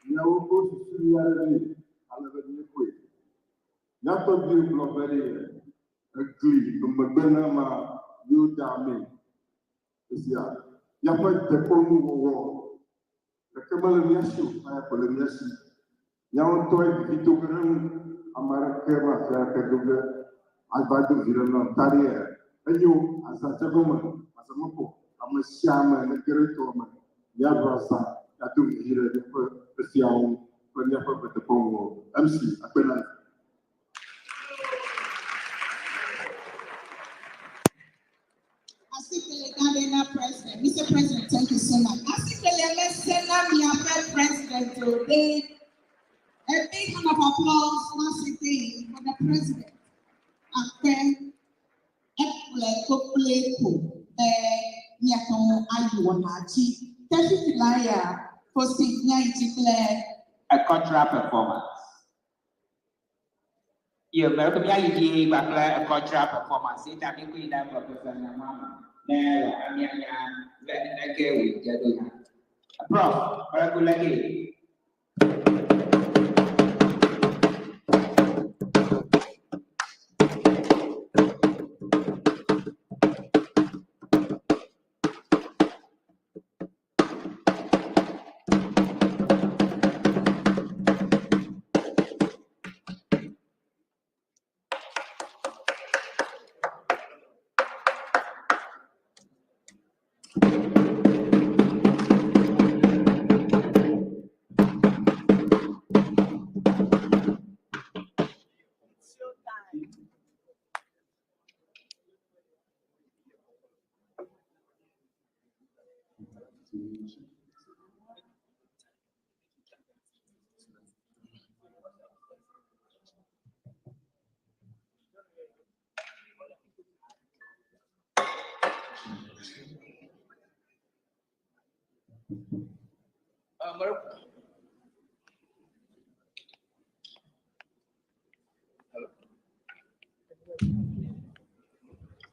Miawo ƒe susu nyui aɖe vɛ ale be míekpɔe. Mía tɔgbuiwo gblɔ be ɖe egli emegbe na ma yewo da amee. Esia míaƒe dekɔnuwɔwɔ ɖeke mele mía si o, eya ko le mía si. Míawo ŋutɔe vivi do ge ɖe eŋu. Ame aɖeke mafia ɖeke do ge ava do vi ɖe nɔ ta ɖi enyo azã dze gɔme azã mekɔ ame sia ame nege ɖe tɔ me míaɖu azã míado vivi ɖe míaƒe efiawo ŋu kple míaƒe ƒetekpɔnuwo. MC akpe na mi. Asikele gã na president. Mr. President, thank you so much. Asikele mesena miaƒe president today. A big hand of applause once again for the president. Akpe ekple kpokple ko be míate ŋu ayi wɔna dzi. Ke fifi la ya fosi míayi dzi kple A cultural performance. Yo, mɛrɛ mi ayi dzi kpakple a cultural performance. Eta mi kui na Professor Nyamama. Ne wa amianya le neke wo dze do ya. Prof, mɛrɛ ku leke.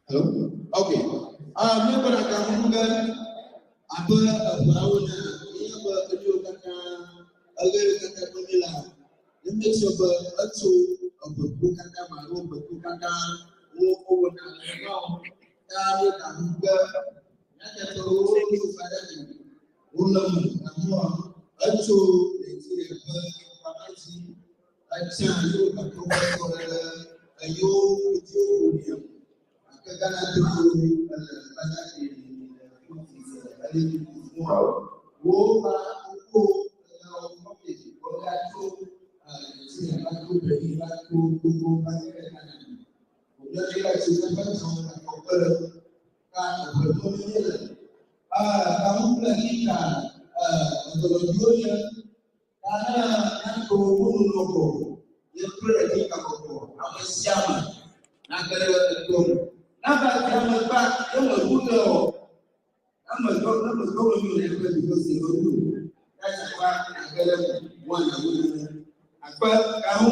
Hello? Okay. Míekpɔ ɖeka ŋu be abe eʋeawo na míabe enuwo katã eɣewo katã kpe mí la, ne make sure be etso eʋekuwo katã me alo ʋekuwo katã wo wowɔna le na wo. Ta míeka ŋu be míatetɔwo tso fa ɖe me wole me gahã etso Nigeria ƒe anyigba dzi etsã yewo gake wotɔ ɖe eyewo dzi woƒo ɖi me. Gake Ghana tɔwo ele Badagry le wo va woko ele ɖa tso Nigeria va to Benin va to Togo va ge ɖe Ghana me. Wòmiɔ ɖe tso míaƒe zɔn afɔkpe ka eʋe to mi le. Kamu kple kika edɔnɔdziwo nye ka hã míato nunɔnɔ ye kple ɖe kika kɔkɔ ame sia ame nage ɖe eto me. Naba dze ame gba ye me ʋu ɖe o. Ame dɔ ame dɔ me nu le eƒe dukɔ si me ʋu. Ya tsakpa nage ɖe me wɔna wo nene. Akpe kahu.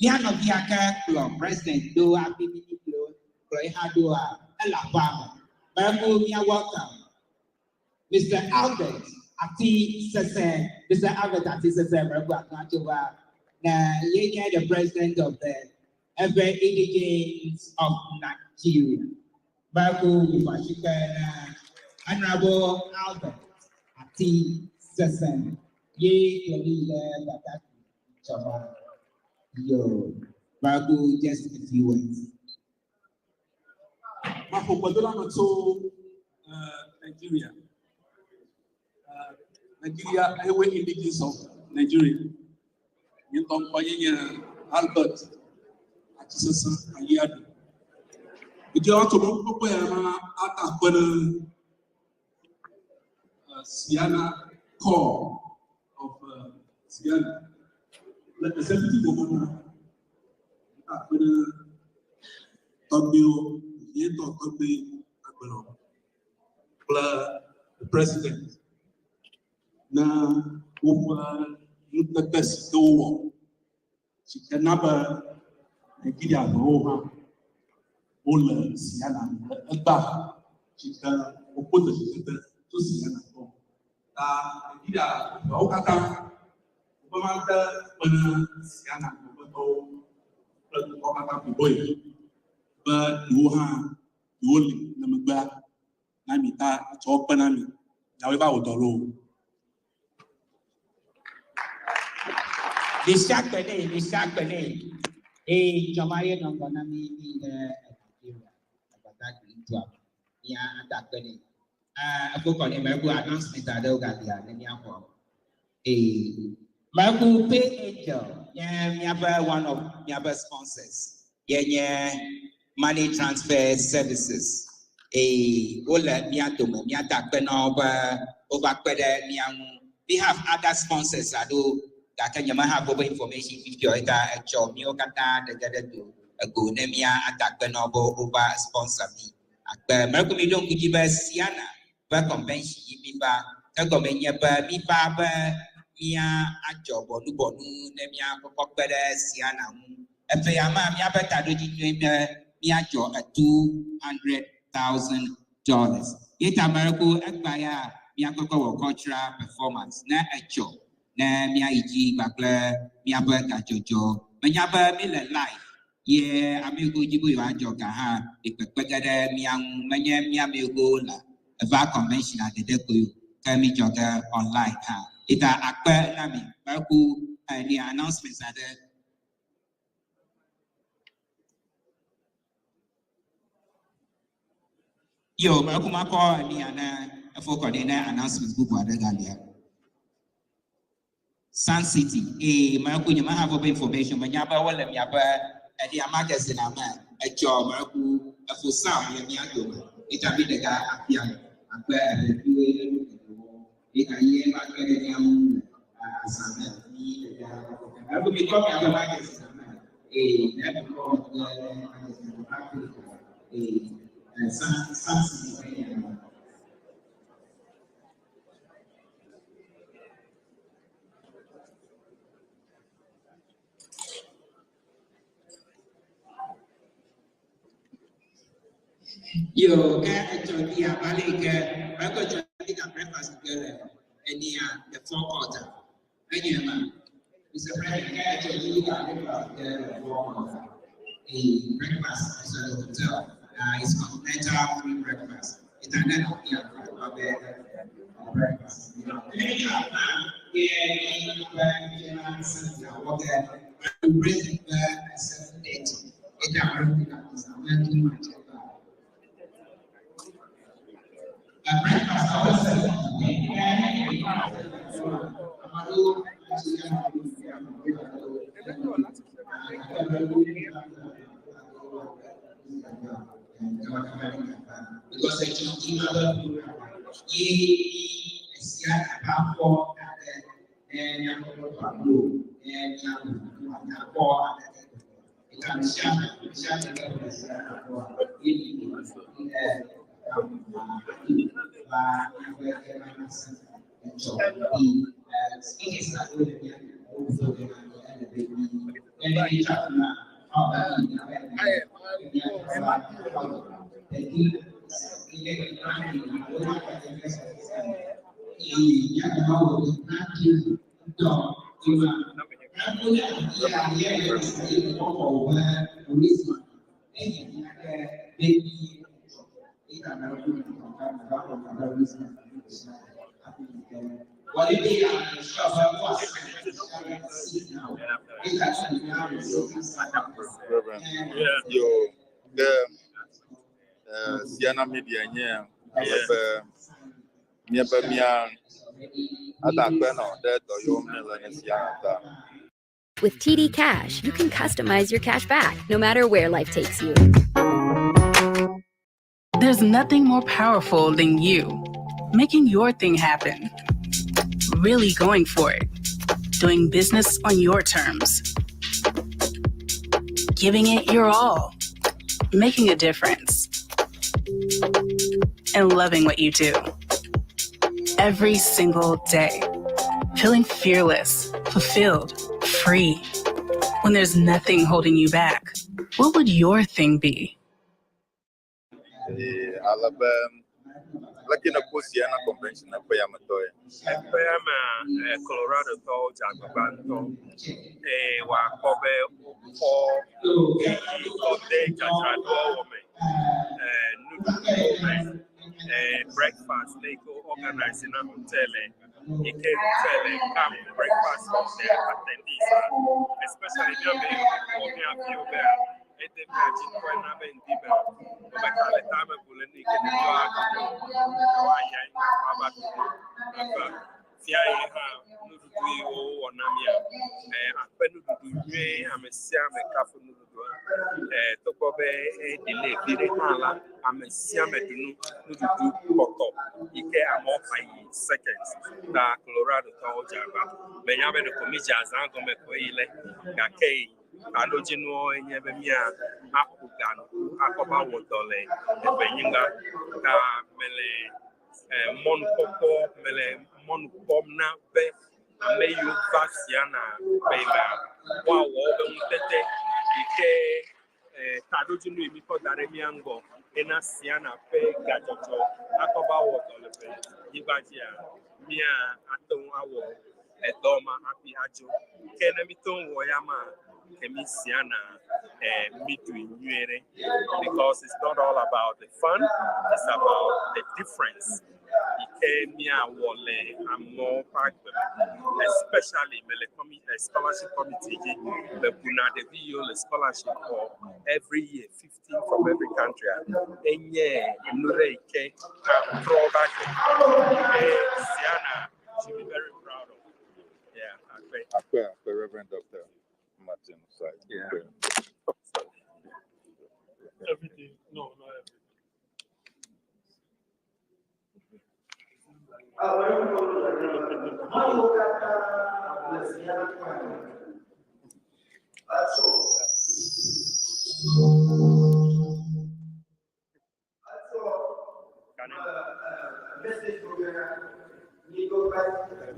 Mía nɔvia ke kplɔ president ɖo hafi ministro kplɔ ye hã ɖoa, ele aƒea me. Mɛku mía welcome Mr. Albert Ati Sese. Mr. Albert Ati Sese mɛku atɔ va na ye nye the president of the Ewe Indigenes of Nigeria. Mɛku Mifashikpe na Honorable Albert Ati Sese ye kplɔ mi le Badagry Tsɔba. Yo, Mɛku just a few words. Maƒo gbedoɖame tso Nigeria. Nigeria Ewe Indigenes of Nigeria. Nye ŋutɔ ŋkɔ nye Albert Atisese Ayiadu. Edze woatso mɔkpɔkpɔ ya na ata akpe ɖe Siana Corps of Siana le executive wo katã. Ata akpe ɖe tɔgbuiwo, vevietɔ tɔgbui agbenɔ kple the president na woƒe nutete si ke wowɔ si ke na be Nigeria ʋewo hã wole Siana le egbea si ke wokpɔ dzesitete tso Siana gbɔ. Ta Nigeria ʋeawo katã wobe made kpe na Siana gbɔgbɔtɔwo kple dukɔ katã bliboe be yewo hã yewoli le megbea na mi ta etsɔ kpe na mi. Miawoe va wɔ dɔ loo. Ɖesiakpe nɛ, ɖesiakpe nɛ. Eye dzɔma ye nɔ ŋgɔ na mi mi ɖe Nigeria agbata gli dua me. Mía ada akpe nɛ. Ah, efo kɔ nɛ meku announcement aɖewo galia ne míaxɔ. Ee, meku Pay Angel nye míaƒe one of míaƒe sponsors ye nye money transfer services. Eye wole mía dome, míada akpe na wo be wova kpe ɖe mía ŋu. We have other sponsors aɖewo gake nyemehave woƒe information fifi o eta etsɔ míwo katã ɖe ge ɖe do ego ne mía ada akpe na wo be wova sponsor mí. Akpe. Mlɔeku miɖo ŋku dzi be Siana ƒe convention yi míva. Ke gɔme nye be míva be mía adzɔ bɔnubɔnu ne mía kɔkɔ kpe ɖe Siana ŋu. Efe ya mea, míaƒe taɖodzinue be míadzɔ $200,000. Ye ta mlɔeku egba ya mía kɔkɔ wɔ cultural performance ne etsɔ ne míayi dzi kpakple míaƒe gadzɔdzɔ. Menya be míle live ye ame yiwo dzi be yewoadzɔ ga hã le kpekpe ge ɖe mía ŋu. Menye mía ame yiwo le eva convention ɖeɖe koe o, ke mídzɔ ge online hã. Ye ta akpe na mi. Meku ni announcement aɖe. Yo, meku makɔ enia ne efo kɔ ɖi ne announcement bubu aɖe galia. Sun City. Ee, meku nye meha woƒe information. Menya be wole miaƒe eɖia magazine me. Etsɔ meku efo Sam le mia dome. Eta mi ɖeka afia me. Akpe eveviwo ye nu geɖewo. Eta ye va kpe ɖe mia ŋu le azã me. Mi ɖeka. Meku mi kɔ miaƒe magazine me. Ee, ne mi kɔ miaƒe magazine me va kpe. Ee, Sun City ƒe nya. Yo, ke etsɔ di abe ale yi ke mekɔ tsɔ di ka breakfast ke le enia the forecourt a. Enye ma. Mr. President, ke etsɔ di ka breakfast ke le forecourt a. A breakfast is at the hotel. It's continental free breakfast. It's an breakfast. Because Reverend. Yo, the Siana Media nye ale be míebe mía ada akpe nɔ ɖe dɔ yiwo míele ne Siana ta. With TD Cash, you can customize your cash back no matter where life takes you. There's nothing more powerful than you making your thing happen, really going for it, doing business on your terms, giving it your all, making a difference, and loving what you do. Every single day, feeling fearless, fulfilled, free. When there's nothing holding you back, what would your thing be? Eye ale be leke ne kpɔ Siena convention ƒe yametɔ ye. Eƒe ya mea, Colorado tɔwo dze agbagba ŋutɔ eye wòakpɔ be wokɔ ɣeyiɣi kɔ de dzadzraɖoa wɔ me, nuɖuɖuwo me, breakfast le yi ke wo organize na hotel yi ke hotel come breakfast for the attendees, especially míabe wɔ mía viwo bea ede mía dzi ŋutɔ na be ŋdi mea wòbe ka le tame bu le nu yi ke ɖeviwo aɖu woanya yi ava ɖu ava fia yi hã nuɖuɖu yi wowɔ na mía akpe nuɖuɖu nyuie ame sia ame kafu nuɖuɖua togbɔ be edelay vi ɖe hã la ame sia ame ɖu nu nuɖuɖu kpɔtɔ yi ke amewo fa yi seconds ta Colorado tɔwo dze agba menya be ɖeko mi dze azã gɔme ko yi le gake taɖodzinuwo enye be mía aƒo ga nu akɔ va wɔ dɔ le eʋenyigba ta mele mɔnukpɔkpɔ mele mɔnu kpɔm na be ame yiwo va Siena ƒe mea woawɔ woƒe ŋutete yi ke taɖodzinu yi mi kɔ da ɖe mía ŋgɔ hena Siena ƒe gadzɔdzɔ akɔ va wɔ dɔ le ʋe nyigba dzia mía ate ŋu awɔ edɔ ma hafi adzo ke ne mi te ŋu wɔ ya ma ke mi Siena mi ɖui nyuie ɖe because it's not all about the fun, it's about the difference yi ke míawɔ le amewo ƒe agbe me especially mele scholarship committee dzi mebuna ɖevi yiwo le scholarship xɔ every year 15 from every country a enye nu ɖe yi ke atrɔ woƒe agbe yi ke Siena should be very proud of. Yeah, akpe. Akpe akpe Reverend Dr. Martin Osai. Yeah. Everything. No, not everything.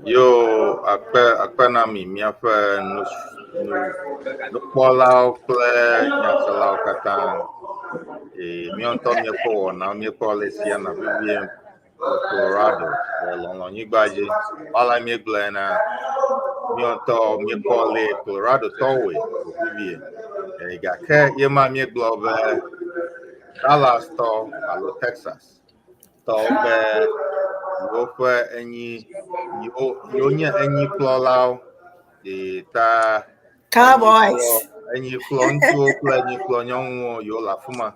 Yo akpe akpe na mi míaƒe nu nu nukpɔlawo kple nyaselawo katã. Eye míawo ŋutɔ míekpɔ wɔna míekpɔ le Siena vevie le Colorado le lɔlɔ̃nyigba dzi. Wala míegblɔe na míawo ŋutɔ míekpɔ le Colorado tɔwoe vevie. Eye gake ye ma míegblɔ be Dallas tɔ alo Texas tɔwo be yewoƒe enyi yewo yewo nye enyikplɔlawo eye ta Cowboys. enyikplɔ ŋutsuwo kple enyikplɔ nyɔnuwo yewo le afi ma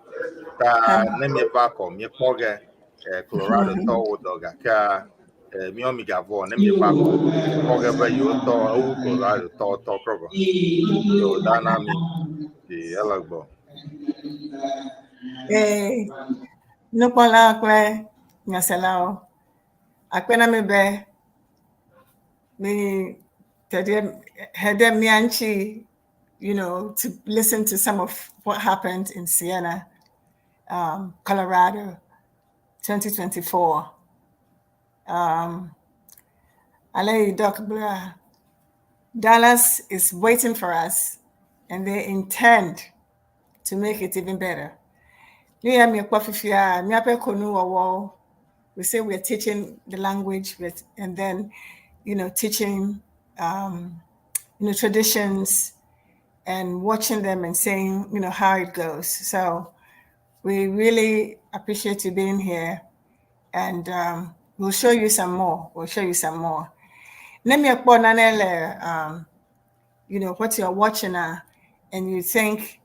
ta ne mieva kɔ miekpɔ ge Colorado tɔwo dɔ gakea míawo migavɔ ne mieva kɔ kpɔ ge be yewo tɔ ewu Colorado tɔwo tɔ krɔ gɔ yewo da na mi eye ele gbɔ. Ee, nukpɔlawo kple nyaselawo, akpe na mi be mi te ɖe he ɖe mía ŋuti, to listen to some of what happened in Siena, Colorado, 2024. Ale yi Doc gblɔa, Dallas is waiting for us and they intend to make it even better. Nu ya miekpɔ fifia, míaƒe konuwɔwɔwo, we say we're teaching the language with, and then, teaching, traditions and watching them and seeing, how it goes. So we really appreciate you being here and we'll show you some more. We'll show you some more. Ne miekpɔ nane le, what you're watching and you think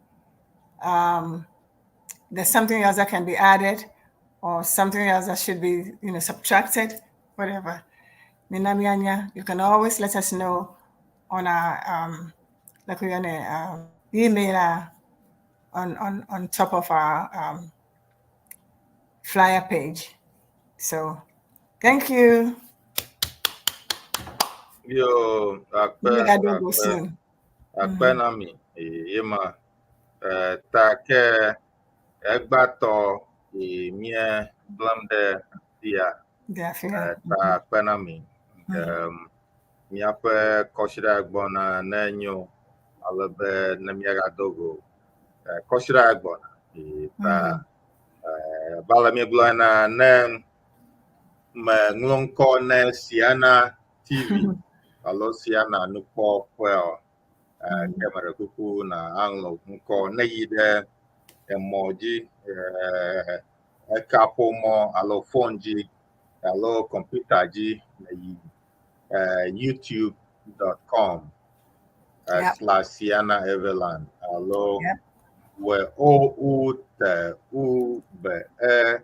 there's something else that can be added or something else that should be, subtracted, whatever. Minamianya, you can always let us know on our like we're gonna email on top of our flyer page. So thank you. Yo, akpe, We gotta go akpe, soon. akpe na mi. Ye ma, ta ke egbatɔ yi mie gblẽm ɖe afia. Yeah, yeah. Ta akpe na mi. Míaƒe kɔsiɖa gbɔna ne nyo ale be ne míagado go. Kɔsiɖa gbɔna. Ta abe ale míegblɔ ena ne me ŋlɔ ŋkɔ ne Siana TV alo Siana nukpɔƒea ke meɖe kuku na aŋlɔ ŋkɔ ne yi ɖe emɔ dzi ekaƒomɔ alo phone dzi alo kɔmputa dzi ne yi youtube.com slash Siana Everland alo W O U T U B E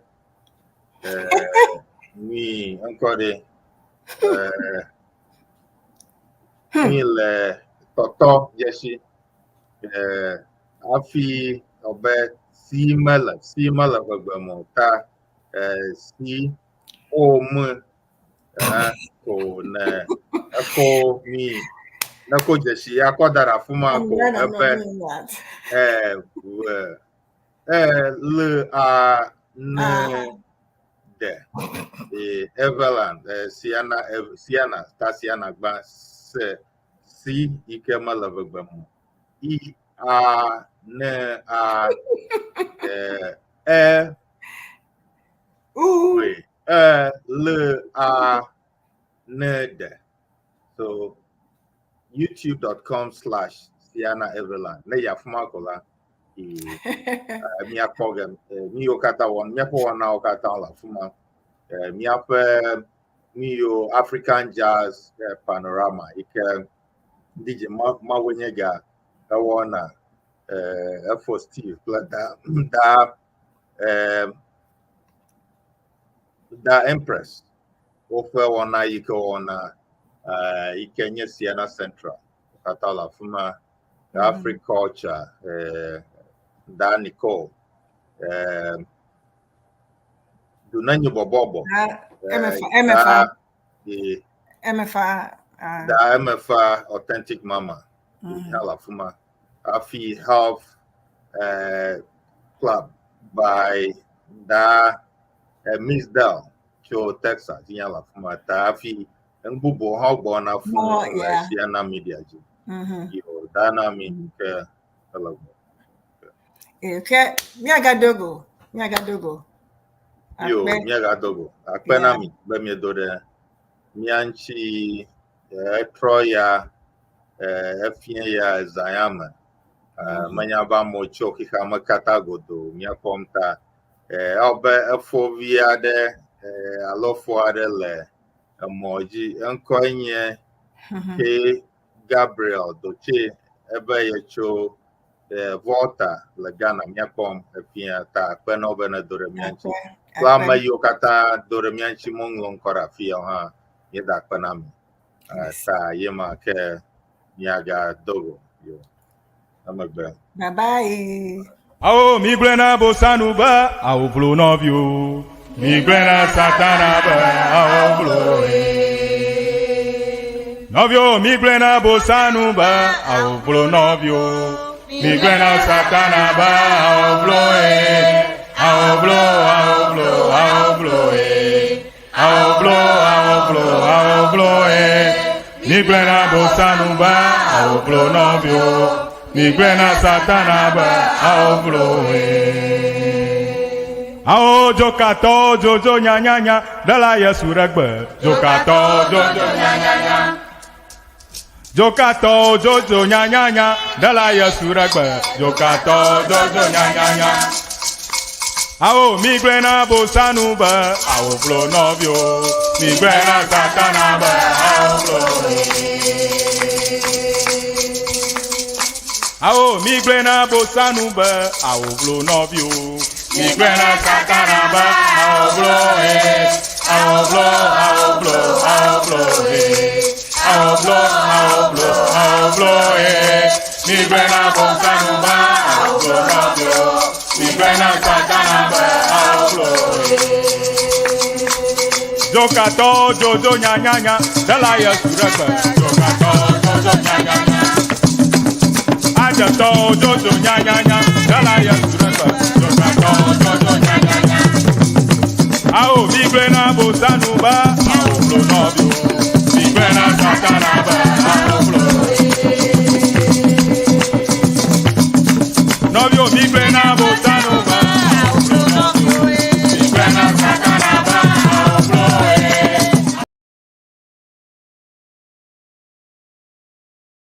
nui ŋkɔ ɖe nui le tɔtɔ dzesi hafi ebe si mele si mele ʋegbe me o ta si o m ko ne eko mi ne ko dzesi ya kɔ da ɖe afi ma I'm ko glad I'm not ebe doing that. E W E L A N D E Everland Siana Siana ta Siana gba se si yi ke mele ʋegbe me o. I A N A E U W E L A N D. So youtube.com slash Siana Everland. Ne yi afi ma ko la, míakpɔ ge nu yiwo katã wɔm míaƒe wɔnawo katã le afi ma. Míaƒe nu yiwo African Jazz Panorama yi ke DJ Mawoe nye ga ewɔna efo Steve kple da da da Empress woƒe wɔna yi ke wɔna yi ke nye Siana Central katã le afi ma. Africulture da Nicole Dunenyo Bɔbɔbɔ MFA, MFA, da MFA. Da MFA Authentic Mama hã le afi ma. Hafi Health Club by da Miss Dell tso Texas hã le afi ma. Ta hafi nu bubuwo hã gbɔna fũ More, le yeah. Siana Media dzi. Yo, da na mi ke ele gbɔ. Okay, míagadogo, míagadogo. Yo, Akpe. míagado go. Akpe na mi be miedo ɖe mía ŋuti etrɔ ya efie ya ezã ya me. Menya be amewo tso xexea me katã godoo míakpɔm ta. Ewɔ be efo vi aɖe alo fo aɖe le emɔ dzi. Eŋkɔe nye K Gabriel Doche ebe yetso Volta le Ghana míakpɔm efia ta akpe na wo be nedo ɖe mía ŋuti. Kple ame yiwo katã do ɖe mía ŋuti meŋlɔ ŋkɔ ɖe afi ya o hã míeda akpe na mi. Ta ye ma ke míagado go. Yo. Emegbe. Bye bye. Awo mi gblẽ na bosanu be awo vlo nɔviwo. Mi gblẽ na satana be awo vlo Nɔviwo mi gblẽ na bosanu be awo vlo nɔviwo. Mi gblẽ na satana be awo vlo awo vlo awo vlo awo vlo awo vlo awo vlo awo vlo Mi gblẽ na bosanu be awo vlo nɔviwo. Mi gblẽ na satana be awo vlo Awo dzokatɔ dzodzo nyanyanya ɖela Yesu ɖe gbe. Dzokatɔ dzodzo nyanyanya. Dzokatɔ dzodzo nyanyanya ɖela Yesu ɖe gbe. Dzokatɔ dzodzo nyanyanya. Awo mi gblẽ na bosanu be awo vlo nɔviwo. Mi gblẽ na satana be awo vlo. Awo mi gblẽ na bosanu be awo vlo nɔviwo. Mi gblẽ na satana be awo vlo awo vlo awo vlo awo vlo awo vlo awo vlo awo vlo Mi gblẽ na bosanu be awo vlo nɔviwo. Mi gblẽ na satana be awo vlo. Dzokatɔwo dzodzo nyanyanya, ɖela Yesu ɖe gbe. Dzokatɔwo dzodzo nyanyanya. Adzetɔwo dzodzo nyanyanya, ɖela Yesu ɖe gbe. Dzokatɔwo dzodzo nyanyanya. Awo migblɔe na Bosanu be awo blo nɔviwo. Migblɔe na Satana be awo blo. Nɔviwo migblɔe na